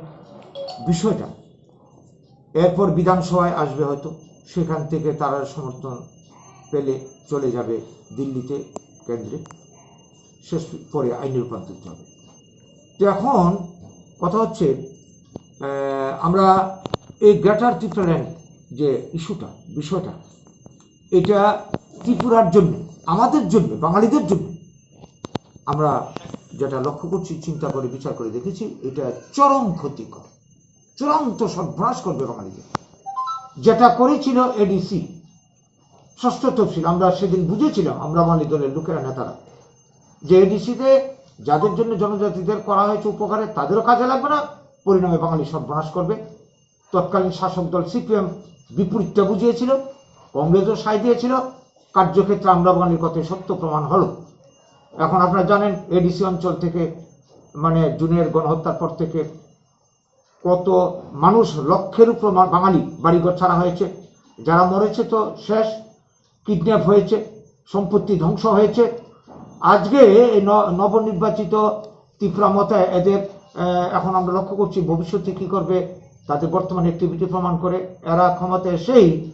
বিষয়টা, এরপর বিধানসভায় আসবে হয়তো, সেখান থেকে তারা সমর্থন পেলে চলে যাবে দিল্লিতে, কেন্দ্রে, শেষ পরে আইনে রূপান্তরিত হবে। তো এখন কথা হচ্ছে, আহ, আমরা এই গ্রেটার ত্রিপুরাল্যান্ড যে ইস্যুটা, বিষয়টা, এটা ত্রিপুরার জন্য, আমাদের জন্য, বাঙালিদের জন্য আমরা যেটা লক্ষ্য করছি, চিন্তা করে, বিচার করে দেখেছি, এটা চরম ক্ষতিকর, চূড়ান্ত সর্বনাশ করবে বাঙালিদের। যেটা করেছিল এডিসি, ষষ্ঠ তফসিল, আমরা সেদিন বুঝেছিলাম, আমরা বাঙালি দলের লোকেরা, নেতারা, যে এডিসিতে যাদের জন্য জনজাতিদের করা হয়েছে উপকারে, তাদেরও কাজে লাগবে না, পরিণামে বাঙালি সর্বনাশ করবে। তৎকালীন শাসক দল সিপিএম বিপরীতটা বুঝিয়েছিল, কংগ্রেসও সায় দিয়েছিল, কার্যক্ষেত্রে আমরা বাঙালির কথাই সত্য প্রমাণ হলো। এখন আপনারা জানেন, এডিসি অঞ্চল থেকে, মানে, জুনের গণহত্যার পর থেকে কত মানুষ, লক্ষের উপর মা-, বাঙালি বাড়িঘর ছাড়া হয়েছে। যারা মরেছে তো শেষ, কিডন্যাপ হয়েছে, সম্পত্তি ধ্বংস হয়েছে। আজকে এই ন-, নবনির্বাচিত ত্রিপুরা মথা এদের, আহ, এখন আমরা লক্ষ্য করছি ভবিষ্যতে কি করবে, তাদের বর্তমান অ্যাক্টিভিটি প্রমাণ করে। এরা ক্ষমতায় এসেই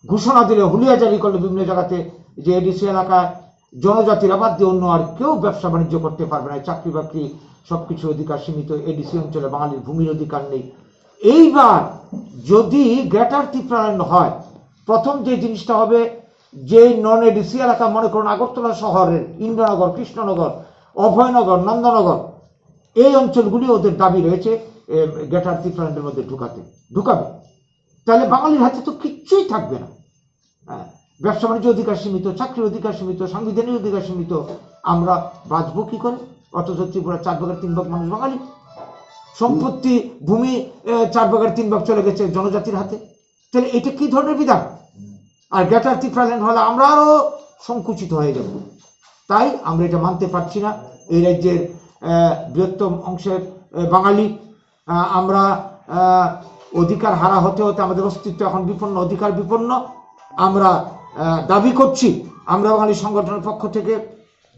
ঘোষণা দিলে, হুলিয়া জারি করলে বিভিন্ন জায়গাতে, যে এডিসি এলাকায় জনজাতিরা বাদ দিয়ে অন্য আর কেউ ব্যবসা বাণিজ্য করতে পারবে না, চাকরি বাকরি, সবকিছু অধিকার সীমিত, এডিসি অঞ্চলে বাঙালির ভূমির অধিকার নেই। এইবার যদি গ্রেটার ত্রিপুরাল্যান্ড হয়, প্রথম যে জিনিসটা হবে, যে নন এডিসি এলাকা, মনে করুন আগরতলা শহরের ইন্দ্রনগর, কৃষ্ণনগর, অভয়নগর, নন্দনগর, এই অঞ্চলগুলি ওদের দাবি রয়েছে, এ, গ্রেটার ত্রিপুরাল্যান্ডের মধ্যে ঢুকাতে, ঢুকাবে। তাহলে বাঙালির হাতে তো কিচ্ছুই থাকবে না। হ্যাঁ, ব্যবসা বাণিজ্য অধিকার সীমিত, চাকরির অধিকার সীমিত, সাংবিধানিক অধিকার সীমিত, আমরা বাঁচবো কি করে? অথচ ত্রিপুরা চার ভাগের তিন ভাগ মানুষ বাঙালি, সম্পত্তি, ভূমি, এ, চার ভাগের তিন ভাগ চলে গেছে জনজাতির হাতে। তাহলে এটা কি ধরনের বিধান? আর গ্রেটার ত্রিপুরাল্যান্ড হলে আমরা আরো সংকুচিত হয়ে যাব। তাই আমরা এটা মানতে পারছি না। এই রাজ্যের, আহ, বৃহত্তম অংশের, আহ, বাঙালি, আহ, আমরা, আহ, অধিকার হারা হতে হতে আমাদের অস্তিত্ব এখন বিপন্ন, অধিকার বিপন্ন। আমরা, আহ, দাবি করছি, আমরা বাঙালি সংগঠনের পক্ষ থেকে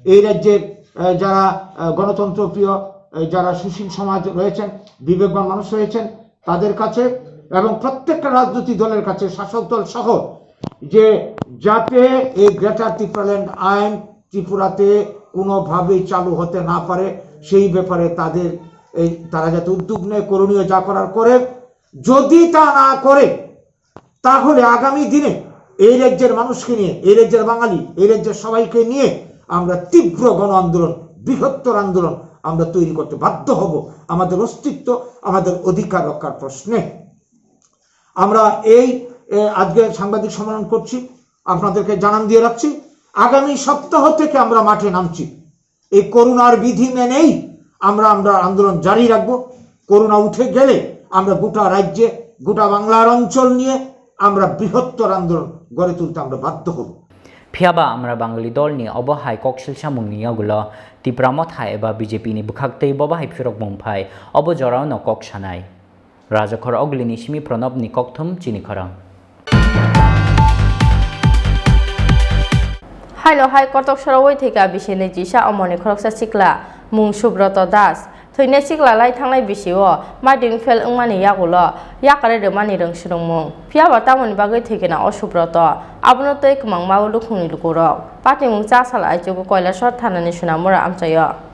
এই রাজ্যের, আহ, যারা, আহ, গণতন্ত্র প্রিয়, আহ, যারা সুশীল সমাজ রয়েছেন, বিবেকবান মানুষ রয়েছেন, তাদের কাছে এবং প্রত্যেকটা রাজনৈতিক দলের কাছে, শাসক দল সহ, যে যাতে এই গ্রেটার ত্রিপুরাল্যান্ড আইন ত্রিপুরাতে কোনোভাবেই চালু হতে না পারে, সেই ব্যাপারে তাদের এই, তারা যাতে উদ্যোগ নেয়, করণীয় যা করার করে। যদি তা না করে, তাহলে আগামী দিনে এই রাজ্যের মানুষকে নিয়ে, এই রাজ্যের বাঙালি, এই রাজ্যের সবাইকে নিয়ে আমরা তীব্র গণ আন্দোলন, বৃহত্তর আন্দোলন আমরা তৈরি করতে বাধ্য হব আমাদের অস্তিত্ব, আমাদের অধিকার রক্ষার প্রশ্নে। আমরা এই, এ, আজকে সাংবাদিক সম্মেলন করছি, আপনাদেরকে জানান দিয়ে রাখছি, আগামী সপ্তাহ থেকে আমরা মাঠে নামছি। এই করোনার বিধি মেনেই আমরা, আমরা আন্দোলন জারি রাখবো। করোনা উঠে গেলে আমরা গোটা রাজ্যে, গোটা বাংলার অঞ্চল নিয়ে আমরা বৃহত্তর আন্দোলন গড়ে তুলতে আমরা বাধ্য হব। Phiya ba Amra Bangali dolni obo hai koksil samungni yagulo Tipra Motha eba B J P ni bwkhaktwi bobo hai phirokmung phai, obo jorao no kok sanai. Rajakhor Oglini simi Pranobni kokthum chini khorang. Haino hai kotok sorowi thwikha bisini jisa omoni khoroksa sikla mung Subroto Das. Thwinai sikla lai thangnai bisio mading fail wngmani yagulo yakari rwmani rwng swrwngmung. Phiya ba tamoni bagwi thwikha na o Subroto? Abono tei kwmangma o lukhungni lukurok. Patimung cha sal aichugo Kailasor thanani Sunamura amchaio.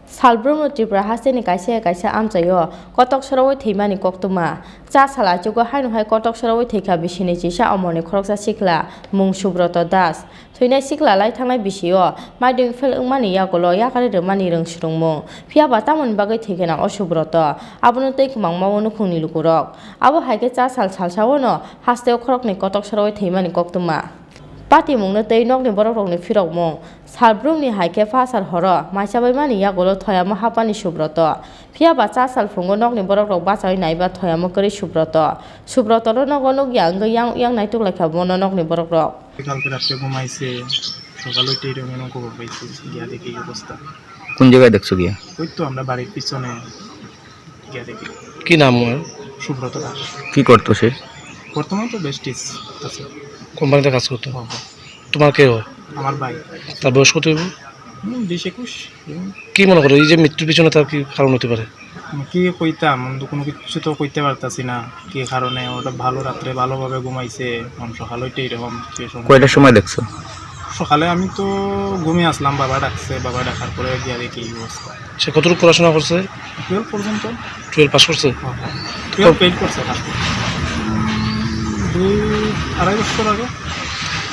Salbrumno Tripura hasteni kaisa ya kaisa amchaio kotok sorowi thwimani koktwma. Cha sal aichugo haino hai kotok sorowi thwikha bisini chisa omoni khoroksa sikla mung Subroto Das. Thwinai sikla lai thangnai bisio mading fail wngmani yagulo yakari rwmani rwng swrwngmung. Phiya ba tamoni bagwi thwikha na o Subroto? Abono tei kwmangma o nukhungni lukurok. Abo hai khe cha sal salsa o no hasteo khoroknwi kotok sorowi thwimani koktwma. Patimungno tei nokni borokrokni phirokmung. Salbrumni hai khe phasar horo maichabaimani yagulo thoyamo hapani Subroto. Phiya ba cha sal phungo nokni borokrok bachaui naiba thoyamo kwrwi Subroto. Subrotono nogo nukya wngwi yang yang naituk laikha bono nokni borokrok. কালকে রাত্রে ঘুমাইছে, সকালে উঠে এরকম এরকম খবর পাইছি, গিয়া দেখি এই অবস্থা। কোন জায়গায় দেখছো গিয়ে? ওই তো আমরা বাড়ির পিছনে গিয়ে দেখি। কি নাম ওর? সুব্রত দাস। কি করতো সে? বর্তমানে তো বেস্টিজ আছে। কোম্পানিতে কাজ করতো? হ্যাঁ, হ্যাঁ। তোমার কে হয়? আমার ভাই। তার বয়স কত হইব? হুম, বিশ একুশ। হুম। কি মনে করো এই যে মৃত্যুর পিছনে তার কি কারণ হতে পারে? আমি কি কইতাম, আমি তো কোনো কিছু তো কইতে পারতাছি না কি কারণে। ওটা ভালো রাত্রে ভালোভাবে ঘুমাইছে, এখন সকাল হইতে এরকম situation। কয়টার সময় দেখছো? সকালে আমি তো ঘুমিয়ে আসলাম, বাবা ডাকছে, বাবা ডাকার পরে গিয়ে দেখি এই অবস্থা। সে কতটুকু পড়াশোনা করছে? টুয়েলভ পর্যন্ত। টুয়েলভ পাস করছে? হ্যাঁ, হ্যাঁ। টুয়েলভ ফেল করছে পাস করছে। দুই আড়াই বছর আগে।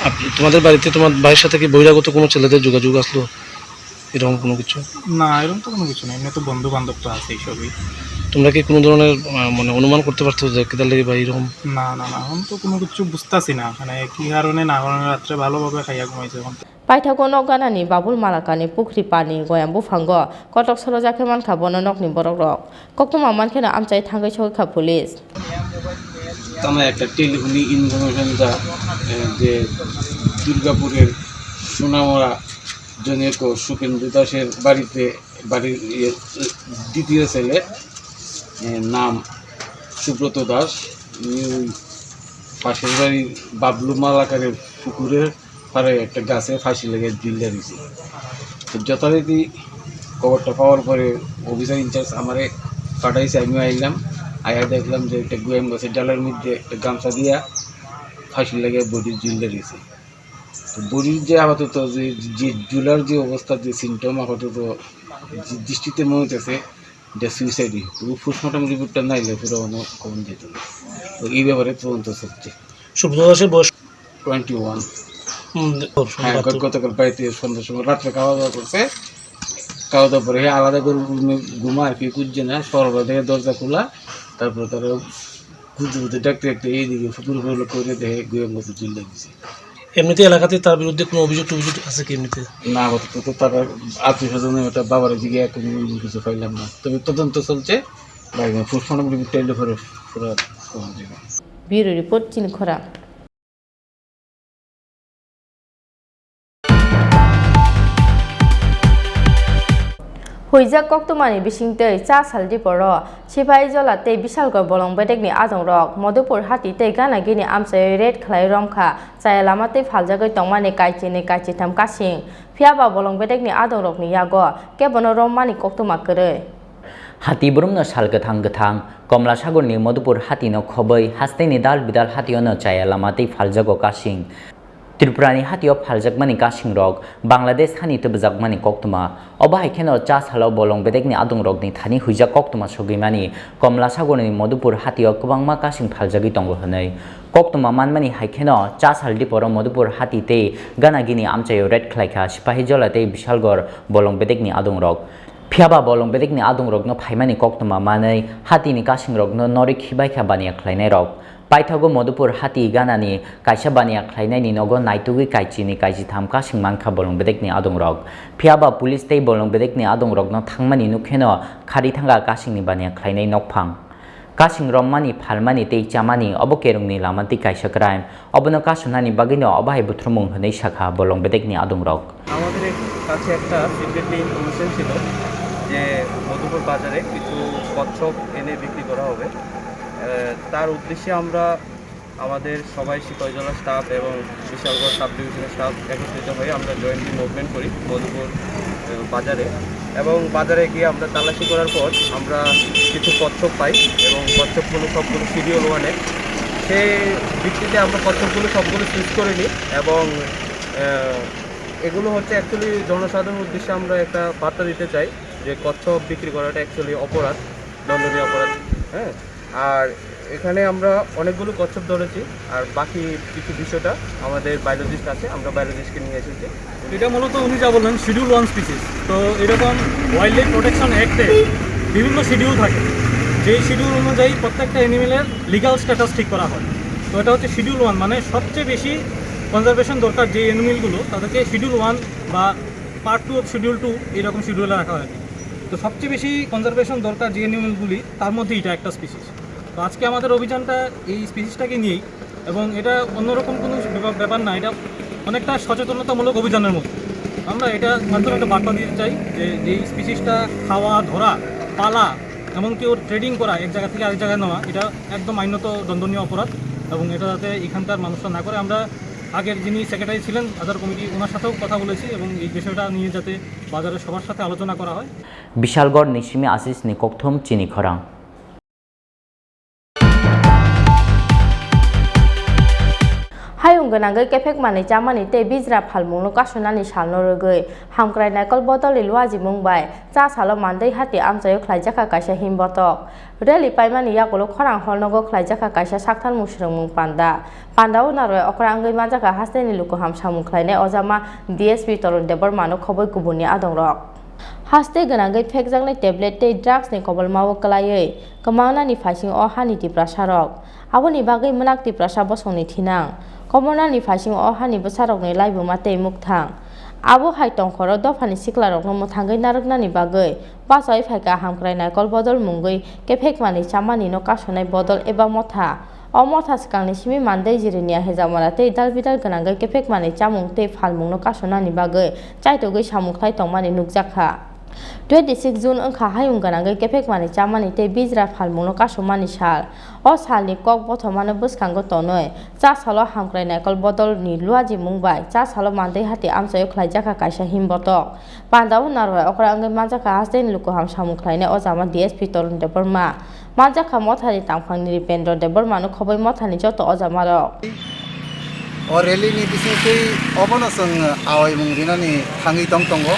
আপ-, তোমাদের বাড়িতে তোমার ভাইয়ের সাথে কি বহিরাগত কোনো ছেলেদের যোগাযোগ আসলো? এরকম কোনো কিছু? না, এরকম তো কোনো কিছু নেই। এমনি তো বন্ধু বান্ধব তো আছেই সবই। তোমরা কি কোনো ধরনের, আহ, মানে অনুমান করতে পারছো যে কেদার লাগি বা এরকম? না, না, না, এখন তো কোনো কিছু বুঝতাছি না। মানে কি কারণে না কারণে রাত্রে ভালোভাবে খাইয়া ঘুমাইছে এখন। Paithago nok ganani Babul Malakani pukhri pani goyam buphango kotok solo jakhe mankha bono nokni borok rok. Koktwma mankheno amchai thangwi sogwi kha police. Tamo ekta telephone ni information da, eh, je Durgapur er Sonamora Jonyoko Sukendra Das er barite, bari, iye, ditiyo sele, eh, nam Subroto Das, ui pasher bari Bablu Malakar er pukur er pare ekta gase phasi lage jhulia rwise. To jothoriti koborta pawar pore officer in charge amare pathaise, ami aillam, aiya dekhlam je ekta goyam gasor dalar moddhe ekta gamsa diya phasi lage body jhulia rwise. To body je apatoto je, je jhular je obostha, je symptom apatoto je dristi te mone hoiteche je suicide. To postmortem report ta naile pura ono hobor jeto. To ei bepare todonto cholche. Subrata দাসের বয়স? Twenty one. হুম, ও, হ্যাঁ, সুব্রত। গত-, গতকাল বাড়িতে সন্ধ্যার সময় রাত্রে খাওয়া দাওয়া করছে। খাওয়া দাওয়া পরে আলাদা করে রুমে ঘুমা আর কি, খুঁজছে না। সকালবেলা দেখে দরজা খোলা, তারপরে তারা খুঁজতে খুঁজতে ডাকতে ডাকতে এইদিকে পুকুর হলো করে দেখে গোয়ম গাছে ঝুলে গেছে। এমনিতে এলাকাতে তার বিরুদ্ধে কোনো অভিযোগ টভিযোগ আছে কি এমনিতে? না, আপাতত তো তারা আত্মীয় স্বজন ওটা বাবার দিকে এখন কিছু পাইলাম না, তবে তদন্ত চলছে। ভাই, পোস্টমর্টম রিপোর্ট এলে পরে পুরো খবর দেবে। Bureau report, Chini Khorang. Huijak koktwmani bisingtwi cha sal diporo Sipahijola tei Bisalgor bolong bedekni adongrok Madhupur hati tei gana gini amchai raid khlai romkha, chaya lama tei phaljagwi tongmani kaichini kaichitham kasing. Phiyaba bolong bedekni adongrokni yago kebono rommani koktwma kwrwi. Hati borokno sal kwthang kwthang Komlasagorni Madhupur hatino khobwi, hasteni dal bidal hationo chaya lama tei phaljago kasing. Tripurani hatio phaljakmani kasingrok Bangladesh hani tubjakmani koktwma. Obo hai kheno cha salo bolong bedekni adongrokni thani huijak koktwma sogwimani Komlasagorni Madhupur hatio kwbangma kasing phaljagwi tongo hwnwi. Koktwma manmani hai kheno cha sal diporo Madhupur hati tei gana gini amchaio raid khlaikha Sipahijola tei Bisalgor bolong bedekni adongrok. Phiyaba bolong bedekni adongrokno phaimani koktwma manwi hatini kasingrokno norwi khibaikha baniya khlainairok. Paithago Madhupur hati ganani kaisa baniya khlainaini nogo naitugwi kaichini kaichitham kasing mankha bolong bedekni adongrok. Phiyaba police tei bolong bedekni adongrokno thangmani nukkheno khari thangkha kasingni baniya khlainai nokphang. Kasing romani, phalmani tei chamani obo kerongni lama tei kaisa crime. Obono kasonani bagwino obo hai buthumung hwnwi sakha bolong bedekni adongrok. আমাদের এক-, কাছে একটা secretly information ছিল যে মধুপুর বাজারে কিছু কচ্ছপ এনে বিক্রি করা হবে। আহ, তার উদ্দেশ্যে আমরা আমাদের সবাই সিপাহীজলা স্টাফ এবং বিশালগড় সাব ডিভিশনের স্টাফ একত্রিত হয়ে আমরা জয়েন্টলি মুভমেন্ট করি মধুপুর, আহ, বাজারে। এবং বাজারে গিয়ে আমরা তল্লাশি করার পর আমরা কিছু কচ্ছপ পাই এবং কচ্ছপগুলো সবগুলো শিডিউল ওয়ানের। সেই ভিত্তিতে আমরা কচ্ছপগুলো সবগুলো সিজ করে নিই এবং, আহ, এগুলো হচ্ছে অ্যাকচুয়ালি জনসাধারণের উদ্দেশ্যে আমরা একটা বার্তা দিতে চাই যে কচ্ছপ বিক্রি করাটা অ্যাকচুয়ালি অপরাধ, দণ্ডনীয় অপরাধ। হ্যাঁ, আর এখানে আমরা অনেকগুলো কচ্ছপ ধরেছি, আর বাকি কিছু বিষয়টা আমাদের বায়োলজিস্ট আছে, আমরা বায়োলজিস্টকে নিয়ে এসেছি। এটা মূলত উনি যা বললেন শিডিউল ওয়ান স্পিসিস। তো এরকম ওয়াইল্ড লাইফ প্রোটেকশন অ্যাক্টে বিভিন্ন শিডিউল থাকে, যেই শিডিউল অনুযায়ী প্রত্যেকটা অ্যানিমেলের লিগ্যাল স্ট্যাটাস ঠিক করা হয়। তো এটা হচ্ছে শিডিউল ওয়ান, মানে সবচেয়ে বেশি কনজারভেশন দরকার যে অ্যানিমেলগুলো, তাদেরকে শিডিউল ওয়ান বা part two of schedule two এইরকম শিডিউলে রাখা হয়। তো সবচেয়ে বেশি কনজারভেশন দরকার যে অ্যানিমেলগুলি, তার মধ্যে এটা একটা স্পিসিস। তো আজকে আমাদের অভিযানটা এই স্পিসিসটাকে নিয়েই, এবং এটা অন্যরকম কোনো ব্যাপার, ব্যাপার না, এটা অনেকটা সচেতনতামূলক অভিযানের মতো। আমরা এটার মাধ্যমে একটা বার্তা দিতে চাই যে যেই স্পিসিসটা খাওয়া, ধরা, পালা, এমনকি ওর ট্রেডিং করা, এক জায়গা থেকে আরেক জায়গায় নেওয়া, এটা একদম আইনত দণ্ডনীয় অপরাধ। এবং এটা যাতে এখানকার মানুষরা না করে, আমরা আগের যিনি সেক্রেটারি ছিলেন বাজার কমিটি, ওনার সাথেও কথা বলেছি এবং এই বিষয়টা নিয়ে যাতে বাজারের সবার সাথে আলোচনা করা হয়। Bishalgarh ni simi Ashish ni kokthum chini khorang. Hayung gwnangwi kephek manwi chamani tei bijra phalmungno kasonani salno rwgwi Hamkrai Naikol bodolni luajimung bai cha salo Mandai hati amchaio khlaijakha kaisa himbotok. Rally paimani yagulo khorang hor nogo khlaijakha kaisa sakthar mwswrwngmung panda. Pandao narwai okra wngwi manjakha hasteni lukuham samung khlainai ojama D S P Torun Debbarmano khoboi kubunni adongrok. Haste gwnangwi phekjaknai tablet tei drugs ni kobolmao kwlaiwi kwmangnani phaising o hani Tiprasarok. Aboni bagwi mwnak Tiprasa bosongni thinang. Kobolnani phaising o hani bwsarokni laibuma tei mukthang. Abo hai tongkhoro dophani siklarokno mwthangwi narwknani bagwi bachaui phaikha Hamkrai Naikol bodol mungwi kephek manwi chamanino kasonai bodol eba motha. O motha swkangni simi Mandai, Jirania, Hejamara tei dalbidal gwnangwi kephek manwi chamung tei phalmungno kasonani bagwi chaitogwi samung khlai tongmani nukjakha. Twenty six June wngkha hayung gwnangwi kephek manwi chamani tei bijra phalmungno kasomani sal. O salni kok bothomano bwskango tonwi cha salo Hamkrai Naikol bodolni luajimung bai cha salo Mandai hati amchaio khlaijakha kaisa himbotok. Pandao narwai okra wngwi manjakha hasteni lukuham samung khlainai ojama D S P Torun Debbarma. Manjakha mothani tangphangni Ripendra Debbarmano khoboi mothani joto ojamarok. O rally ni bisingtwi obono chwng awaimung rinani thangwi tong tongo.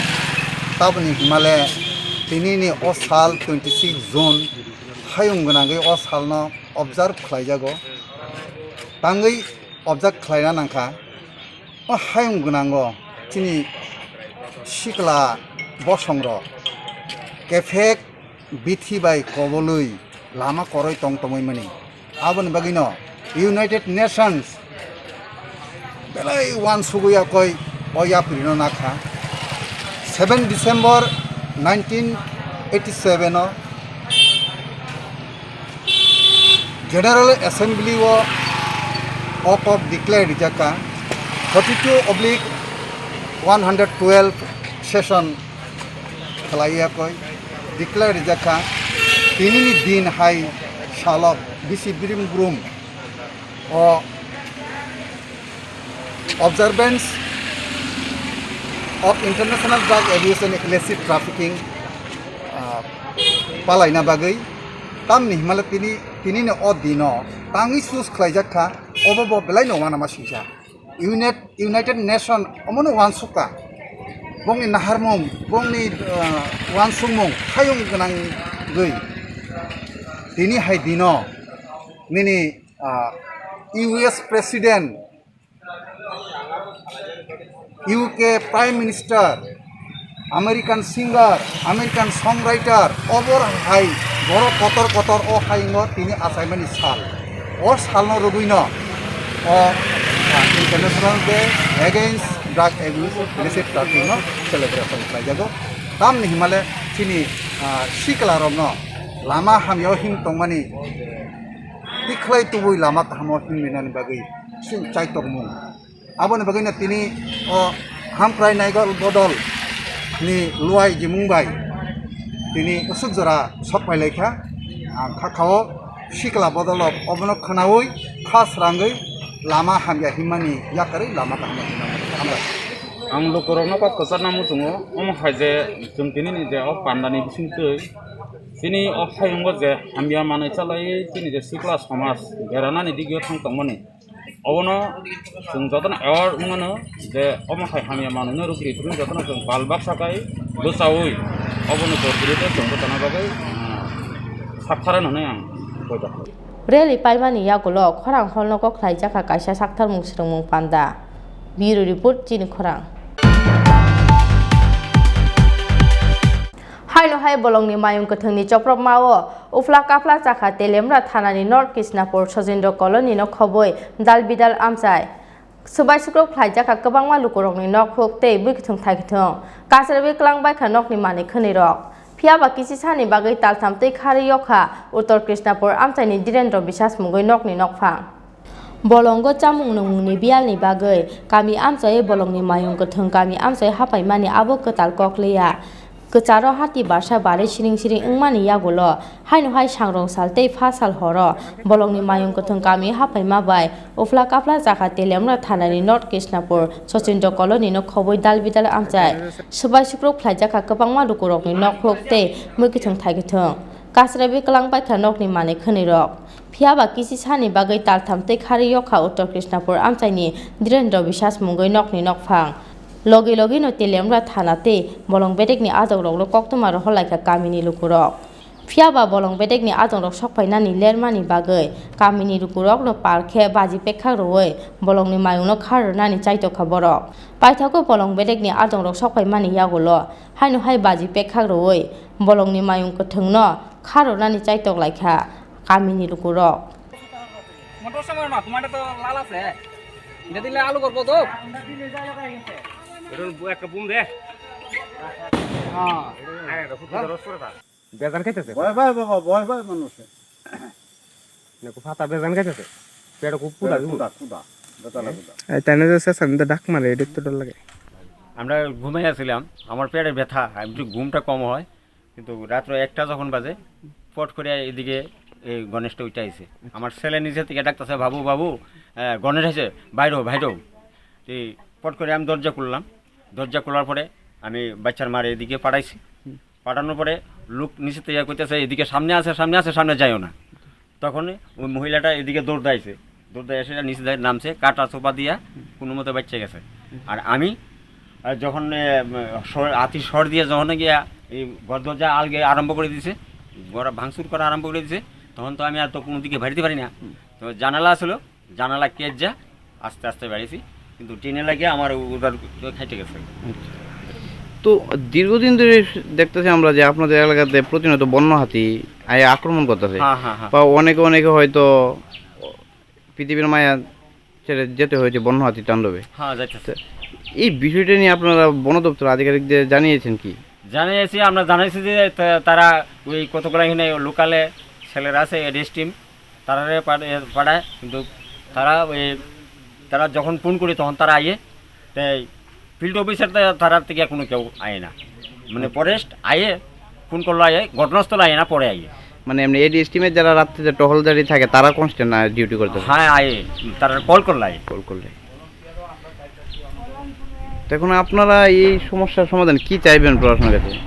Taboni himale tinini o sal twenty six June hayung gwnangwi o salno observe khlaijago. Tangwi observe khlaina nangkha. O hayung gwnango chini sikla bosongrok kephek bithi bai kobolwi lama koroi tong tongwi mani. Aboni bagwino United Nations belai uansugwi yakoi o yaprino nakha. Seven December nineteen eighty seven o General Assembly o o kok declare rijak kha, forty two oblique one hundred twelve session khlai ya koi declare rijak kha. Tini ni din hai salok bisi birim brum o Observance of International Drug Abuse and Illicit Trafficking, ah, palaina bagwi tamni himale tini, tinini o dino tangwi sus khlaijak kha, obo bo belai no uanama singsa. Unit-, United Nation omono uansukha, bongni naharmung, bongni, ah, uansukmung hayung gwnangwi tini hai dino nini, ah, U S President, U K Prime Minister, American singer, American songwriter, obor hai borok kotor kotor o hayungo tini achaimani sal. O salno rwgwino o, ah, International Day Against Drug Abuse Illicit Trafficking no celebration khlaijago. Tamni himale chini, ah, siklarokno lama hamyao him tongmani tikhlai tubui lama kahamo himnani bagwi chwng chai tongmung. Aboni bagwino tini o Hamkrai Naikol bodol ni luai jimung bai tini usuk jora sok pailai kha. Ang kha khao sikla bodol rok obono khwnaui kha srangwi lama hamya himmani yakarwi lama kaham himnani. Hambai. Ang lukurokno kok kwcharna muchungo, omo hai je chwng tini ni je o pandani bisingtwi chini o hayungo je hamya manwi chalaiwi chini je sikla somaj beranani digio thang tongmani. Obono chwng jotono aware wngmano je omo hai hamya manwino rwgwi phuru jotono chwng bal baksa kai bwchaui obono korkri tei chwng bwchana bagwi, ah, sakthara hwnwi ang poito khlai. Rally paimani yagulo khorang hor nogo khlaijakha kaisa sakthar mwswrwngmung panda. Bureau Report, Chini Khorang. Haino hai bolongni mayung kwthwngni chopropmao uphla kaphla chakha Telemra thanani North Krishnapur Sojindro Colony no khobwi dal bidal amchai. Swbai sukrub khlaijakha kwbangma lukurokni nok huk tei bwkhwthwng thaikhuthwng. Kasarwi kwlangbaikha nokni manwi khwnwirok. Phiyaba kisisani bagwi taltham twi kharwi yokha Uttor Krishnapur amchaini Dhirendra Biswas mungwi nokni nokphang. Bolongo chamung nungmungni biyalni bagwi kami amchai bolongni mayung kwthwng kami amchai hapaimani abo kwtal kok liya. Kwcharo hati barsa barwi siring siring wngmani yagulo haino hai sangrong sal tei pha sal horo bolongni mayung kwthwng kami hapaima bai uphla kaphla jakha Teliamura thanani North Krishnapur Sachindra colony no khobwi dal bidal amchai. Swbai sukruk phlaijakha kwbangma lukurokni nok huk tei mui kwthwng thai kwthwng. Kasrabi kwlang baikha nokni manwi khwnwi rok. Phiya ba kisi sani bagwi taltham tei kharwi yokha Uttor Krishnapur amchaini Dhirendra Biswas mungwi nokni nokphang. Logi logi no Teliamura thana tei bolong bedekni adokrokno koktwma rohorlaikha kamini lukurok. Phiya ba bolong bedekni adokrok sokphainani lermani bagwi kamini lukurokno pal khe baji pekhak rwui bolongni mayungno khar rwnani chaitokha borok. Paithago bolong bedekni adokrok sokphaimani yagulo haino hai baji pekhak rwui bolongni mayung kwthwngno khar rwnani chaitok laikha kamini lukurok. Motor সময় না, তোমার তো লাল আছে। এটা দিলে আলু করবো তো। এটা একটা বুম দে। হ্যাঁ। আরে, এটা খুব জোরে রস করে দাও। বেজান খাইতেছে। ভয় পায় বাবা, ভয় পায় মানুষে। নাকো ফাটা বেজান খাইতেছে। পেট খুব ফুলা, ফুলা, ফুলা। বেজান ফুলা। এই তাই না যে শেষ, আমি তো ডাক মারে, এটা তো ডর লাগে। আমরা ঘুমাই আছিলাম, আমার পেটে ব্যথা, আমি একটু ঘুমটা কম হয়। কিন্তু রাত্র একটা যখন বাজে, ফট করে এদিকে এই গণেশটা উঠে আইছে। আমার ছেলে নিচে থেকে ডাকতেছে, "বাবু, বাবু, আহ, গণেশ আছে, বাইরো, বাইরো।" এই ফট করে আমি দরজা খুললাম। দরজা খোলার পরে আমি বাচ্চার মারে এদিকে পাঠাইছি। পাঠানোর পরে লোক নিচে থেকে কইতেছে, "এদিকে সামনে আছে, সামনে আছে, সামনে যাইও না।" তখন ওই মহিলাটা এদিকে দৌড় দিয়েছে, দৌড় দিয়ে এসে নিচে যায়, নামছে, কাটা চোপা দিয়া কোনো মতে বাচ্চা গেছে। আর আমি, আহ, যখন, আহ, সর-, হাতি সর দিয়ে যখন গিয়া এই ঘর দরজা আলগে আরম্ভ করে দিছে, ঘর ভাঙচুর করা আরম্ভ করে দিছে, তখন তো আমি আর তো কোনো দিকে বাড়িতে পারি না। তো জানালা ছিল, জানালা কেজ যা আস্তে আস্তে বাড়িছি, কিন্তু টিনে লাগে আমার উধার খাইতে গেছে। আচ্ছা। তো দীর্ঘদিন ধরে দেখতেছি আমরা যে আপনাদের এলাকাতে প্রতিনিয়ত বন্য হাতি আয় আক্রমণ করতেছে। হ্যাঁ, হ্যাঁ, হ্যাঁ। বা অনেকে অনেকে হয়তো পৃথিবীর মায়া ছেড়ে যেতে হয়েছে বন্য হাতির তাণ্ডবে। হ্যাঁ, যাইতেছে। তো এই বিষয়টা নিয়ে আপনারা বন দপ্তর আধিকারিকদের জানিয়েছেন কি? জানিয়েছি, আমরা জানাইছি যে তা-, তারা ওই কতগুলো এখানে লোকালে ছেলেরা আছে, এডিএস টিম, তারারে পাঠ-, এ, পাঠায়, কিন্তু তারা ওই, তারা যখন ফোন করি তখন তারা আইয়ে, তাই ফিল্ড অফিসার তা-, তারা থেকে কোনো কেউ আয় না, মানে ফরেস্ট আইয়ে, ফোন করলো আইয়ে, ঘটনাস্থলে আইয়ে না, পরে আইয়ে। মানে এমনি এডিএস টিমের যারা রাত্রিতে টহলদারি থাকে তারা কনস্ট্যান্ট ডিউটি করতে থাকে? হ্যাঁ, আইয়ে, তারা কল করলো আইয়ে। কল করলে। তো এখন আপনারা এই সমস্যার সমাধান কি চাইবেন প্রশাসনের কাছে?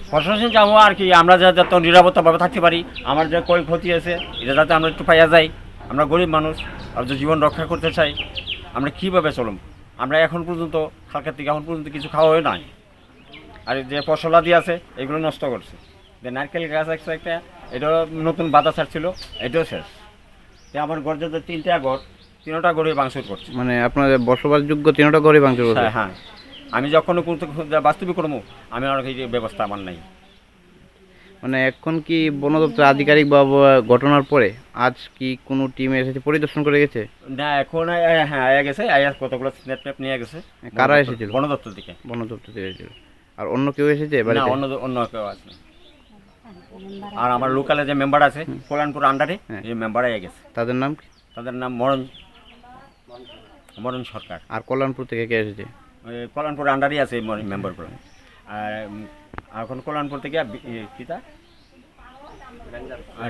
প্রশাসন চাবো আর কি, আমরা যা-, যত নিরাপত্তাভাবে থাকতে পারি, আমার যে ক্ষয়ক্ষতি আছে, এটা যাতে আমরা একটু পাইয়া যাই। আমরা গরিব মানুষ, আর যে জীবন রক্ষা করতে চাই, আমরা কিভাবে চলব? আমরা এখন পর্যন্ত, কালকের থেকে এখন পর্যন্ত কিছু খাওয়া হয় নাই। আর যে ফসলাদি আছে, এগুলো নষ্ট করছে। যে নারকেল গাছ আছে একটা, এটাও নতুন বাতা ছাড়ছিল, এটাও শেষ। তে আমার ঘর যে তিনটা ঘর, তিনটা ঘরই ভাঙচুর করছে। মানে আপনাদের বসবাসযোগ্য তিনটা ঘরই ভাঙচুর করছে? হ্যাঁ, হ্যাঁ। আমি যখন কোনো তো বাস্তবিক করবো, আমি আর এই যে ব্যবস্থা আমার নাই। মানে এখন কি বন দপ্তর আধিকারিক বা বা ঘটনার পরে আজ কি কোনো টিম এসেছে, পরিদর্শন করে গেছে? না, এখন আ-, আ-, হ্যাঁ, আয়া গেছে, আয়া কতগুলো স্ন্যাপ ট্যাপ নিয়ে গেছে। কারা বন দপ্তর, এসেছিল? বন দপ্তর থেকে। বন দপ্তর থেকে এসেছিল। আর অন্য কেউ এসেছে না, বাড়িতে? অন্য, অন্য কেউ আসেনি। আর আমার লোকালে যে মেম্বার আছে, হুম। কল্যাণপুর আন্ডারে, হ্যাঁ। এই মেম্বার আয়া গেছে। তাদের নাম কি? তাদের নাম মরণ, মরণ সরকার। আর কল্যাণপুর থেকে কে এসেছে? ওই কল্যাণপুর আন্ডারে আছে এই মর-, মেম্বারগুলো। আর, উম, এখন কল্যাণপুর থেকে বি-, এ, কিতা?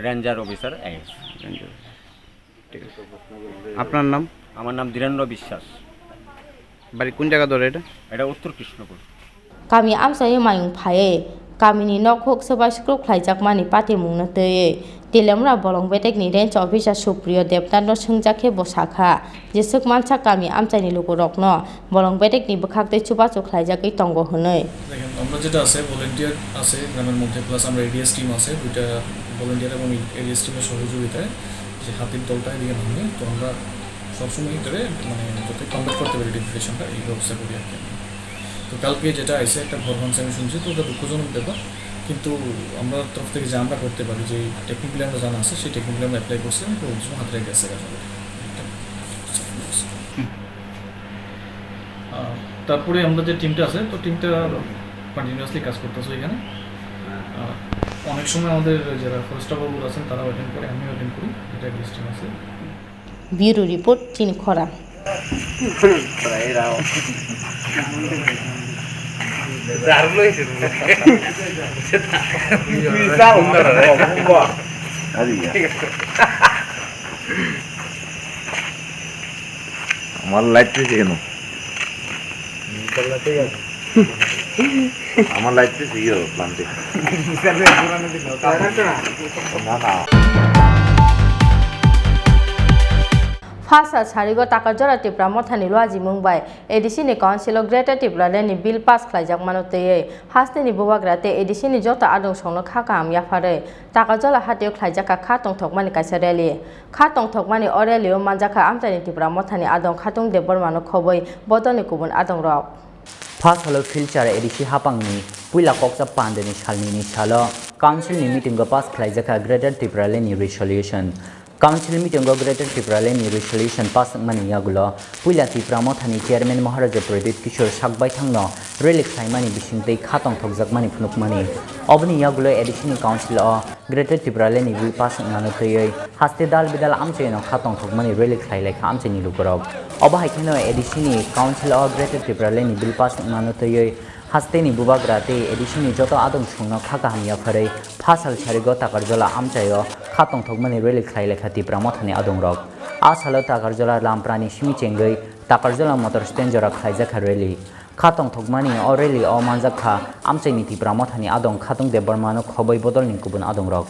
Ranger officer is. রেঞ্জার। ঠিক আছে। আপনার নাম? আমার নাম ধীরেন্দ্র বিশ্বাস। বাড়ি কোন জায়গা ধরে এটা? এটা উত্তর Krishnapur. Kami amchai mayung phaiwi kamini nok huk swbai sukruk khlaijakmani patimungno twiwi Teliamura bolong bedekni range officer Supriyo Debnathno swngjak khe bo sakha, jeswk mansa kami amchaini lukurokno bolong bedekni bwkhaktwi chubachu khlaijagwi tongo hwnwi। দেখেন, আমরা যেটা আছে, ভলেন্টিয়ার আছে গ্রামের মধ্যে, প্লাস আমরা ads team আছে, দুইটা ভলেন্টিয়ার এবং এডিএস টিমের সহযোগিতায় যে হাতির দলটা এদিকে নামবে, তো আমরা সবসময় এটারে মানে যাতে কমপ্লিট করতে পারি ডেপুটেশনটা, এই ব্যবস্থা করি আর কি আমরা। তো কালকে যেটা আইছে একটা ভরমাংস আমি শুনছি, তো ওটা দুঃখজনক ব্যাপার, কিন্তু আমরা তরফ থেকে যা আমরা করতে পারি, যে টেকনিক্যালি আমরা জানা আছে সেই টেকনিক্যালি আমরা অ্যাপ্লাই করছি এবং ওর জন্য হাতে গেছে কাজ আমাদের। আহ, তারপরে আমরা যে টিমটা আছে, তো টিমটা কন্টিনিউয়াসলি কাজ করতেছে এখানে। আহ, অনেক সময় আমাদের যারা ফরেস্টার বাবুরা আছেন, তারাও অ্যাটেন্ড করে, আমিও অ্যাটেন্ড করি, এটা লিস্টিং আছে। Bureau Report, chini khorang. Amar light twi se keno. Amar light twi se yo planti. Na, na. Phasa sarigo Takarjala Tipra Mothani luajimung bai A D C ni Council o Greater Tipraland ni bill pass khlaijakmano twiwi hasteni bubagra tei A D C ni joto adong songno kha kaham yapharwi Takarjala hatio khlaijakha kha tongthokmani kaisa rally. Kha tongthokmani o rally o manjakha amchaini Tipra Mothani adong Khatung Debbarmano khobwi bodolni kubun adongrok. Pha salo Silchar A D C hapangni puila koksa pandeni salnini salo Council ni meeting o pass khlaijakha Greater Tipraland ni resolution. Council meeting o Greater Tipraland ni resolution pass wngmani yagulo puila Tipra Mothani Chairman Maharaja Pradyut Kishore Sakbaithangno rally khlaimani bisingtwi kha tongthokjakmani phunukmani. Oboni yagulo A D C ni Council o Greater Tipraland ni bill pass wngnano twiwi haste dal bidal amchaino kha tongthokmani rally khlai laikha amchaini lukurok. Obo hai kheno A D C ni Council o Greater Tipraland ni bill pass wngnano twiwi hasteni bubagra tei A D C ni joto adong songno kha kaham yapharwi pha sal sarigo Takarjala amchaio kha tongthokmani rally khlai laikha Tipra Mothani adongrok. A salo Takarjala Lamprani simi chengwi Takarjala motor stand jora khlaijakha rally. Kha tongthokmani o rally o manjakha amchaini Tipra Mothani adong Khatung Debbarmano khobwi bodolni kubun adongrok.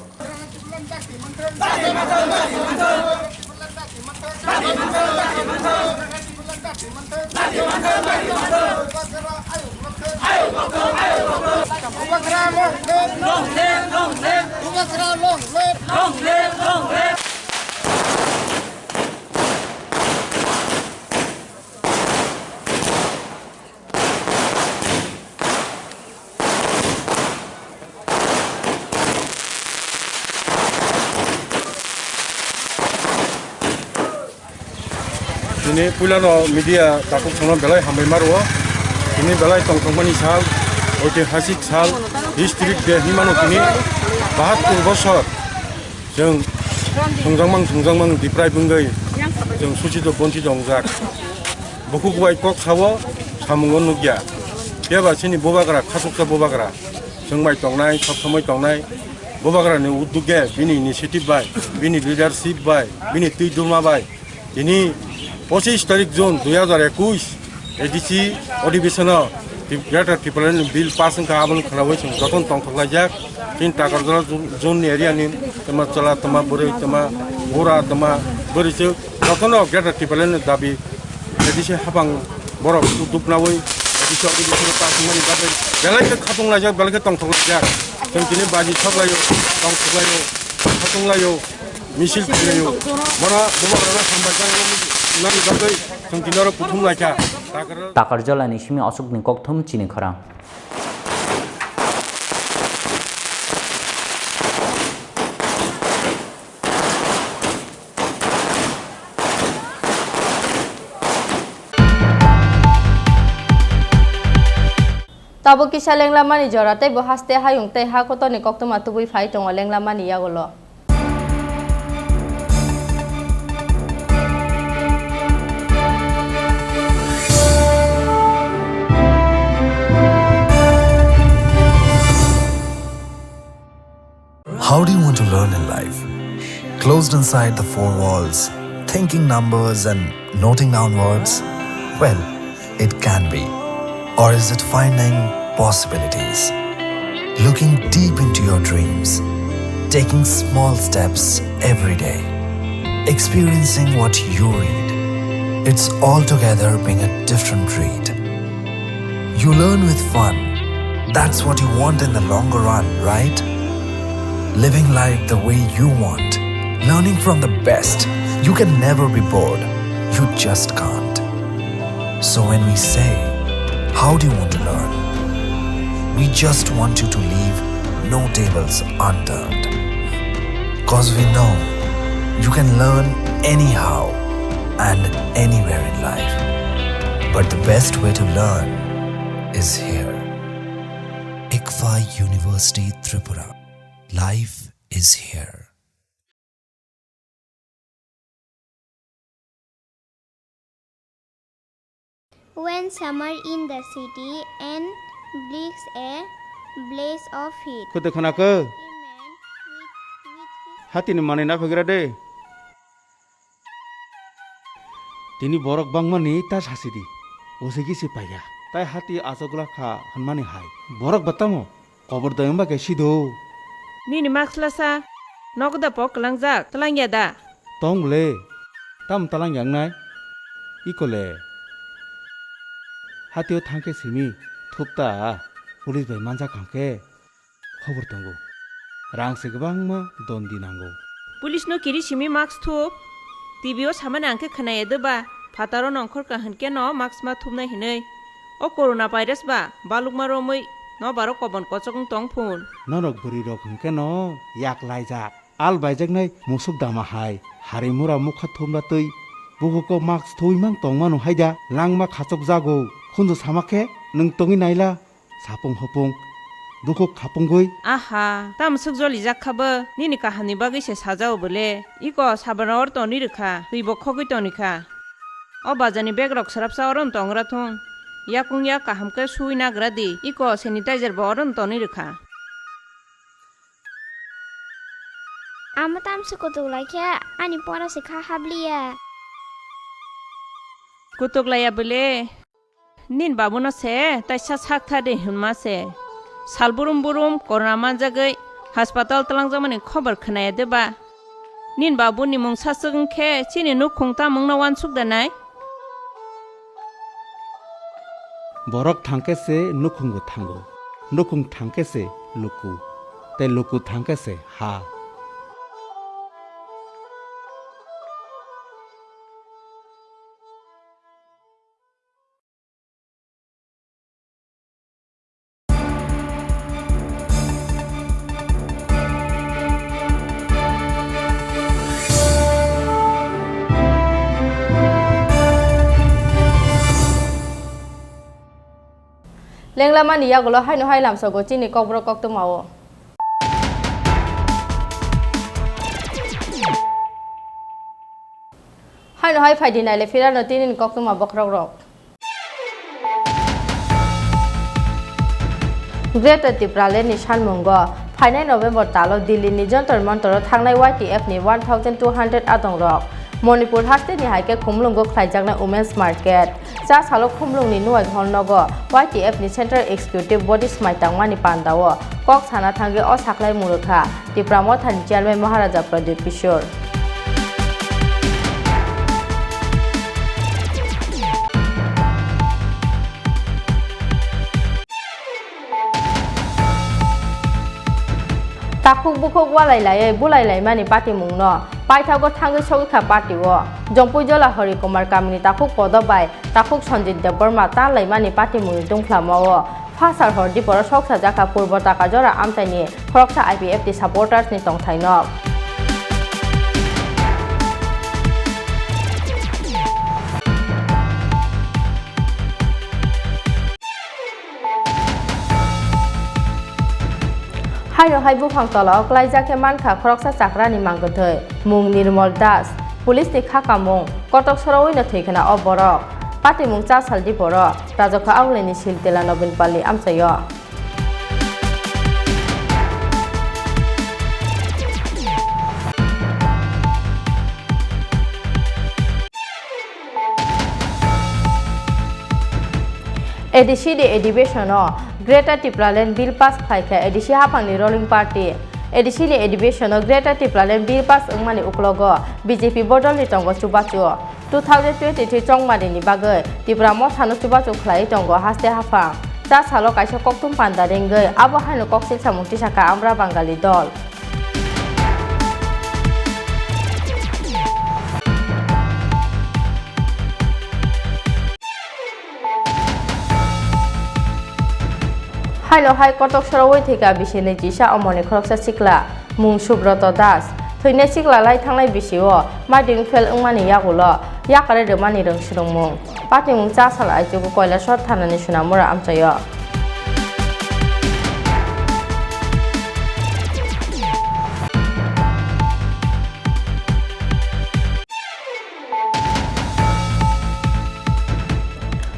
Tini puilano media takhuk songno belai hambai ma rwo. Tini belai tongthokmani sal, oitihasik sal, historic day hinmano tini bahattur bosor. Chwng thwngjakmang thwngjakmang Tiprai bwngwi chwng suchito bonchito wngjak. Bukhuk bai kok sao, samungo nukya. Phiya ba chini bubagra, khachuksa bubagra. Chwng bai tongnai, sob somoi tongnai. Bubagrani uddog bai, bini initiative bai, bini leadership bai, bini twi duma bai. Tini pochis tarik June dui hajar ekush A D C odibishono Greater Tipraland ni bill pass wngkha, aboni khwnawi chwng jotono tongthok laijak. Chini Takarjala zone ni area ni tama chwla, tama bwrwi, tama bura, tama bwrwi se jotono Greater Tipraland ni dabi A D C hapang borok uddog nawi A D C odibishono pass wngmani bagwi belai khe khatung laijak, belai khe tongthok laijak. Chwng tini baji sok laio, tongthok laio, khatung laio. Misil khlaio. Bono bubagrano hambai nani bagwi chwng tini oro kuthum laikha. Takarjala ni simi Ashok ni kokthum chini khorang. Tabuk kisa lenglamani jora tei bo haste hayung tei ha kotorni koktwma tubui phai tongo lenglamani yagulo. How do you want to learn in life? Closed inside the four walls, thinking numbers and noting down words? Well, it can be. Or is it finding possibilities? Looking deep into your dreams, taking small steps every day, experiencing what you read. It's altogether being a different read. You learn with fun. That's what you want in the longer run, right? Living life the way you want. Learning from the best. You can never be bored. You just can't. So when we say, "How do you want to learn?" We just want you to leave no tables unturned. 'Cause we know you can learn anyhow and anywhere in life. But the best way to learn is here. ICFAI University Tripura. Life is here. When summer in the city and brings a blaze of heat. Khwtwi khwnakhe. Hatini manwi naphaigra de. Tini borok bangmani ta sasidi. Usigi si paiya. Tai hati achukla kha hwnmani hai. Borok ba tamo? Kobor dayang ba khe sido. Nini mask lasa, nogo da pok kwlangjak, twlangya da? Tong le, tam twlangya wngnai? Iko le. Hatio thangkhe simi, thupta, police bai manjak hangkhe, khobor tongo. Rang se kwbangma dondi nango. Police no kiri simi mask thup. T V o samani ang khe khwnaya de ba, phataro nongkhor ka hwn khe no mask ma thupnai hinwi. O corona virus ba balukma romwi no baro kobon kochok wng tong phun. Norok bwrwi rok hwn khe no yak laijak. Al baijaknai musuk dama hai, hari mura mukha thumra twi. Bukuko mask thuwi mang tong mano hai da, langma khachok jago. Khunju sama khe nwng tongwi naila. Sapung hopung, bukhuk khapungwi. Aha, tamo swk jolijak kha bo, nini kahamni bagwi se sajao bole. Iko sabano oro tonwi rwkha, twi bo khogwi toni kha. O bazani bag rok swrapsa oro no tongra thung. Yakung yak kaham khe suwi nagra di, iko sanitizer bo oro no tonwi rwkha. Amo tamse kutuk lai khe ani pora se kha habliya. Kutuk laiya bole. Nin babuno se taisa sak tha de hwnma se. Sal burum burum corona manjagwi hospital twlangjakmani khobor khwnaya de ba? Nin babuni mung saswk wng khe chini nukhung tamungno uansuk da nai? Borok thang khe se nukhungbo thango, nukhung thang khe se luku, tei luku thang khe se ha. Lenglamani yagulo haino hai lamsogo chini kokborok koktwmao. Haino hai phaidi naile phirano tinini koktwma bokhorokrok. Greater Tipraland ni sanmungo phainai November talo Delhi ni Jantar Mantaro thangnai Y T F ni one thousand two hundred adongrok Manipur hasteni hai khe Khumulwngo khlaijaknai Women's Market. Cha salo Khumulwngni Nuaihol nogo Y T F ni Central Executive Body swmai tangmani pandao kok sana thangwi o saklai mwrwkha Tipra Mothani Chairman Maharaja Pradyut Kishore. Takhuk bukhuk walai laiwi bulai laimani patimungno paithago thangwi sogwi kha party o. Jongpui Jola Hari Kumar kamini takhuk Podo bai takhuk Sanjit Debbarma ta laimani patimungni dungkhlama o phasar hor diporo sok sajak kha Purbo Takajora amchaini khoroksa I P F T supporters ni tongthaino. Haino hai buphang tola o klaijak khe mankha khoroksa chakrani mangkwthwi mung Nirmal Das. Police ni kha kamung kotok sorowi no thwi khna o borok. Patimung cha sal diporo rajokha Augulini Siltela Nobinpalli amchaio. A D C ni adhibesono Greater Tipraland Bill pass khlai kha A D C haphangni ruling party. A D C ni adhibesono Greater Tipraland Bill pass wngmani uklogo B J P bodolni tongo chubachu. Two thousand twenty-three chongmarini bagwi Tipra Mothano chubachu khlaiwi tongo haste haphang. Cha salo kaisa koktwm panda ringwi abo haino kok silsamung tisakha Amra Bangali dol. Haino hai kotok sorowi thwikha bisini chisa omoni khoroksa sikla mung Subroto Das. Thwinai sikla lai thangnai bisio mading fail wngmani yagulo yakari rwmani rwng swrwngmung. Patimung cha sal aichugo Kailasor thanani Sunamura amchaio.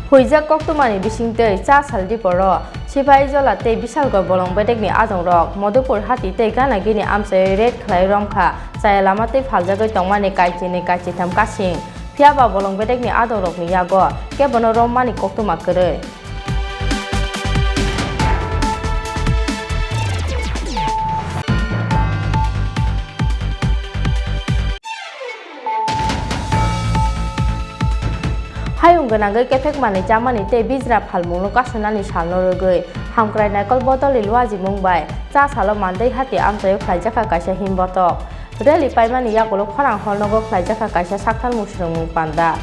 Huijak koktwmani bisingtwi cha sal diporo Sipahijola tei Bisalgor bolong bedekni adongrok Madhupur hati tei gana gini amchaiwi raid khlai romkha, chaya lama tei phaljagwi tongmani kaichini kaichitham kasing. Phiyaba bolong bedekni adongrokni yago kebono rommani koktwma kwrwi. Hayung gwnangwi kephek manwi chamani tei bijra phalmungno kasunani salno rwgwi Hamkrai Naikol Bodolni luajimung bai cha salo Mandai hati amchaio khlaijakha kaisa himbotok. Rally paimani yagulo khorang hor nogo khlaijakha kaisa sakthar musrwngmung panda.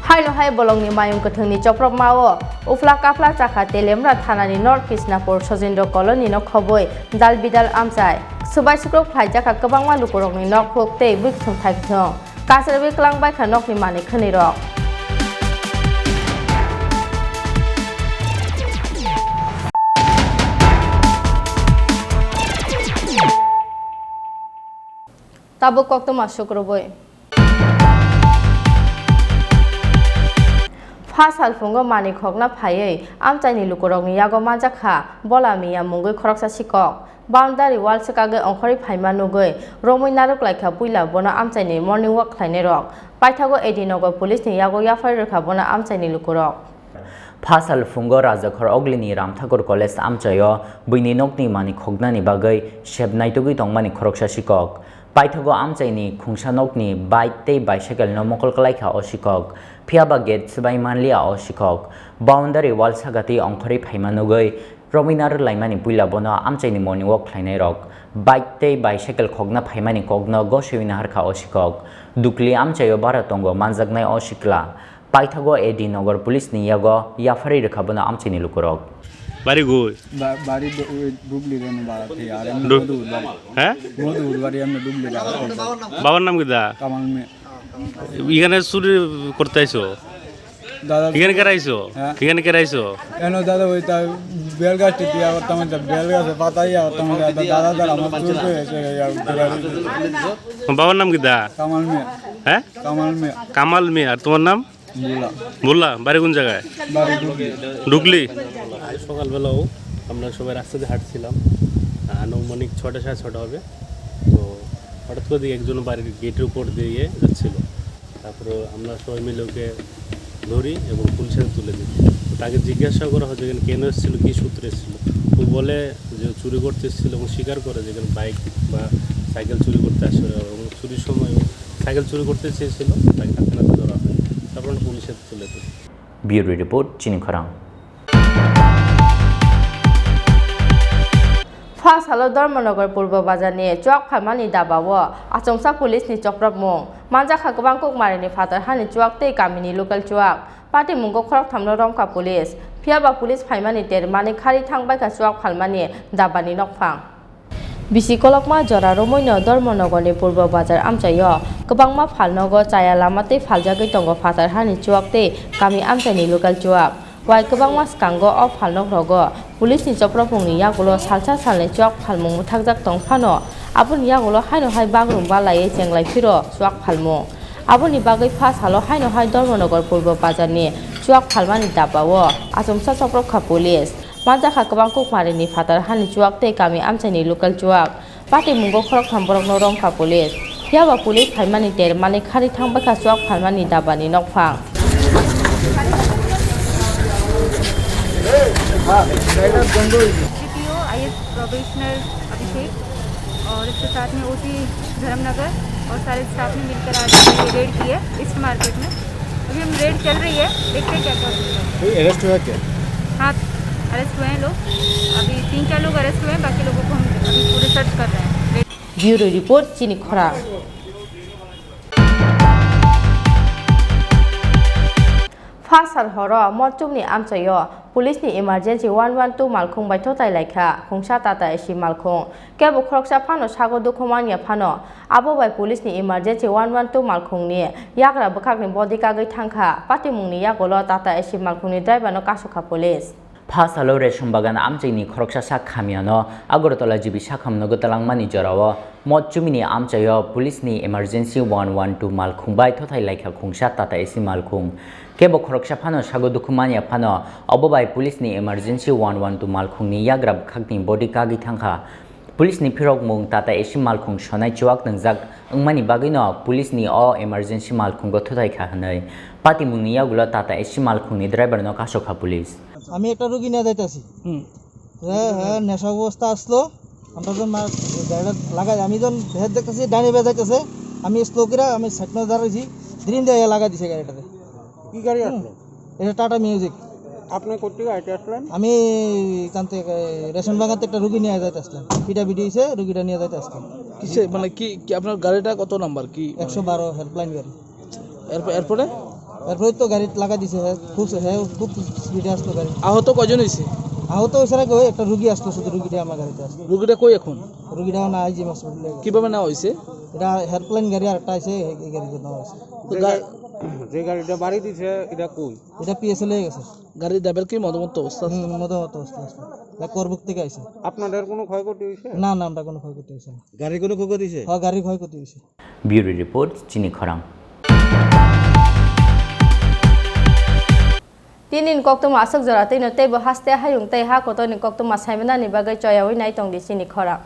Haino hai bolongni mayung kwthwngni chopropmao uphla kaphla chakha Telemra thanani North Krishnapur Sojindro Colony no khobwi dal bidal amchai. Swbai sukrok khlaijakha kwbangma lukurokni nok huk tei bwkhwthwng thaikthwng. Kasarwi kwlang baikha nokni manwi khwnwirok. Tabuk koktwma sukrubwi. Pha salphungo manwi khokna phaiwi amchaini lukurokni yago manjakha bola miya mungwi khoroksa sikok. Boundary wall swkagwi ongkhorwi phaima nugwi romwi narwk laikha puila bono amchaini morning walk khlainairok. Paithago A D Nagar Police ni yago yapharwi rwkha bono amchaini lukurok. Pha salphungo Rajakhor Oglini Ramthakur College amchaio buini nokni manwi khoknani bagwi sep naitugwi tongmani khoroksa sikok. Paithago amchaini khungsa nokni bike tei bicycle no mokol kwlaikha o sikok. Phiyaba gate swbai manliya o sikok. Boundary wall sagatwi ongkhorwi phaima nugwi romwi narwk laimani puila bono amchaini morning walk khlainairok bike tei bicycle khokna phaimani kokno goswiwi naharkha o sikok. Dukli amchaio bara tongo manjaknai o sikla. Paithago A D Nagar Police ni yago yapharwi rwkha bono amchaini lukurok. Bari gui. Ba-, bari do-, ui, dubli reno bara thai, are Du-, Madhur bari. He? Madhur bari, amne dubli bara thai. বাবার নাম কি দা? কামাল মিয়া। এখানে চুরি করতে আইছো? দাদা এখানে কে আইছো? হ্যাঁ? এখানে কে আইছো? এনো দাদা ওই তার বেল গাছ টিপে আবার তেমন বেল গাছে পাতা ইয়া তেমন দাদা দাদা আমার চুর করে এসে ইয়া, বাবার নাম কি দা? কামাল মিয়া। হ্যাঁ? কামাল মিয়া। কামাল মিয়া। আর তোমার নাম? ভোলা। ভোলা, বাড়ি কোন জায়গায়? বাড়ি ডুবলি। ডুবলি? আজ সকালবেলাও আমরা সবাই রাস্তা দিয়ে হাঁটছিলাম, আনুমানিক ছটা, সাড়ে ছটা হবে। তো হঠাৎ করে দেখি একজন বাড়ির গেটের উপর দিয়ে যাচ্ছিল। তারপরে আমরা সবাই মিলে ওকে ধরি এবং পুলিশের হাতে তুলে দিই। তো তাকে জিজ্ঞাসা করা হয় যে এখানে কেন এসেছিল, কী সূত্রে এসেছিল। ও বলে যে চুরি করতে এসেছিল এবং স্বীকার করে যে এখানে বাইক বা সাইকেল চুরি করতে আসছিল এবং চুরির সময় ও সাইকেল চুরি করতে চেয়েছিল, তাকে হাতে নাতে ধরা হয়। তারপর আমরা পুলিশের হাতে তুলে দিই। Bureau report, Chini Khorang. Pha salo Dharmanagar Purbo Bazar ni chuak phalmani daba o achomsa police ni chopropmung manjakha kwbang kukmari ni phatar hani chuak tei kami ni local chuak. Patimungo khoroktham no romkha police. Phiyaba police phaimani ter manwi khari thang baikha chuak phalmani daba ni nokphang. Bisi kolokma jora romwi no Dharmanagar ni Purbo Bazar amchaio kwbangma phalnogo chaya lama tei phaljagwi tongo phatar hani chuak tei kami amchaini local chuak. Wai kwbangma swkango o phalnok rogo police ni chopropmung ni yagulo salsa salni chuak phalmung mwthakjak tong phano aboni yagulo haino hai bagrum balaiwi chenglai phiro chuak phalmung. Aboni bagwi pha salo haino hai Dharmanagar Purbo Bazar ni chuak phalmani daba o achomsa choprok kha police. Manjakha kwbang kukmari ni phatar hani chuak tei kami amchaini local chuak. Patimungo khoroktham borokno romkha police. Phiyaba police phaimani ter manwi khari thang baikha chuak phalmani daba ni nokphang. D P O, I A S probationer अभिषेक और इसके साथ में O C Dharmanagar और सारे स्टाफ ने मिलकर आज ये रेड की है ईस्ट मार्केट में। अभी हम रेड चल रही है, देखते हैं क्या क्या होता है। कोई अरेस्ट हुआ क्या? हाँ, अरेस्ट हुए हैं लोग। अभी तीन चार लोग अरेस्ट हुए हैं, बाकी लोगों को हम अभी पूरे सर्च कर रहे हैं। Bureau report, Chini Khorang. Phasal horo Monchumni amchaio police ni emergency one one two malkhung bai thotai laikha khungsa Tata A C malkhung. Kebo khoroksa phano sago dukhu manya phano abo bai police ni emergency one one two malkhungni yagra bwkhakni body kagwi thangkha. Patimungni yagulo Tata A C malkhungni driver no kasukha police. Pha salo Resham Bagan amchaini khoroksa sak hamyano Agartala G B sakham nogo talangmani jorao Mot chumini amchaio police ni emergency one one two malkhung bai thothai laikha khungsa Tata A C malkhung. Kebo khoroksa phano sago dukhu manya phano obo bai police ni emergency one one two malkhungni yagra bwkhakni body kagwi thangkha. Police ni phirokmung Tata A C malkhung sonai chuak nwngjak wngmani bagwino police ni o emergency malkhungo thothai kha hwnwi. Patimungni yagulo Tata A C malkhungni driver no kasokha police. আমি একটা রুগী নিয়ে যাইতেছি। হুম। হ্যাঁ, হ্যাঁ, নেশা অবস্থা আসলো। আমরা তো মা-, গাড়িটা লাগাই, আমি যখন ভেদ দেখতেছি, ডানে ভেদ দেখতেছে, আমি স্লো করে আমি সাইড মাঝে দাঁড়াইছি, ড্রিম দিয়ে লাগাই দিছে গাড়িটাতে। কি গাড়ি হুম। আসলো? এটা টাটা মিউজিক। আপনি কোথেকে আইতে আসলেন? আমি এখান থেকে রেশন বাগান থেকে একটা রুগী নিয়ে যাইতে আসলাম, পিডাব্লিউডি হয়েছে, রুগীটা নিয়ে যাইতে আসলাম। কিসে, মানে কি, কি আপনার গাড়িটা কত নাম্বার? কি মানে? একশো বারো হেল্পলাইন গাড়ি। এরপ-, এরপরে? এরপরে তো গাড়ি লাগা দিছে, হ্যাঁ, খুব, হ্যাঁ, খুব স্পিডে আসতো গাড়ি। আহত কয়জন হয়েছে? আহত হয়েছে না কেউ, একটা রুগী আসতো, শুধু রুগীটা আমার গাড়িতে আসতো। রুগীটা কই এখন? রুগীটা না আইজিএম হসপিটালে। কিভাবে নেওয়া হয়েছে? এটা হেল্পলাইন গাড়ি আর একটা আছে, এই, এই গাড়িতে নেওয়া হয়েছে। তো যে গা-, গা-, যে গাড়িটা বাড়ি দিছে, এটা কই? এটা পিএসএল হয়ে গেছে। গাড়ির ড্রাইভার কি মদমত্ত অবস্থা আছে? হুম, মদমত্ত অবস্থা আছে। এটা করবুক থেকে আইছে। আপনাদের কোনো ক্ষয়ক্ষতি হয়েছে? না, না, আমরা কোনো ক্ষয়ক্ষতি হয়েছে না। গাড়ির কোনো ক্ষয়ক্ষতি হয়েছে? হ্যাঁ, গাড়ির ক্ষয়ক্ষতি হয়েছে। Bureau Report, Chini Khorang. Tini ni koktwma aswk jora twi no teibo haste hayung tei ha kotor ni koktwma saimanani bagwi choyaui nai tong di chini khorang.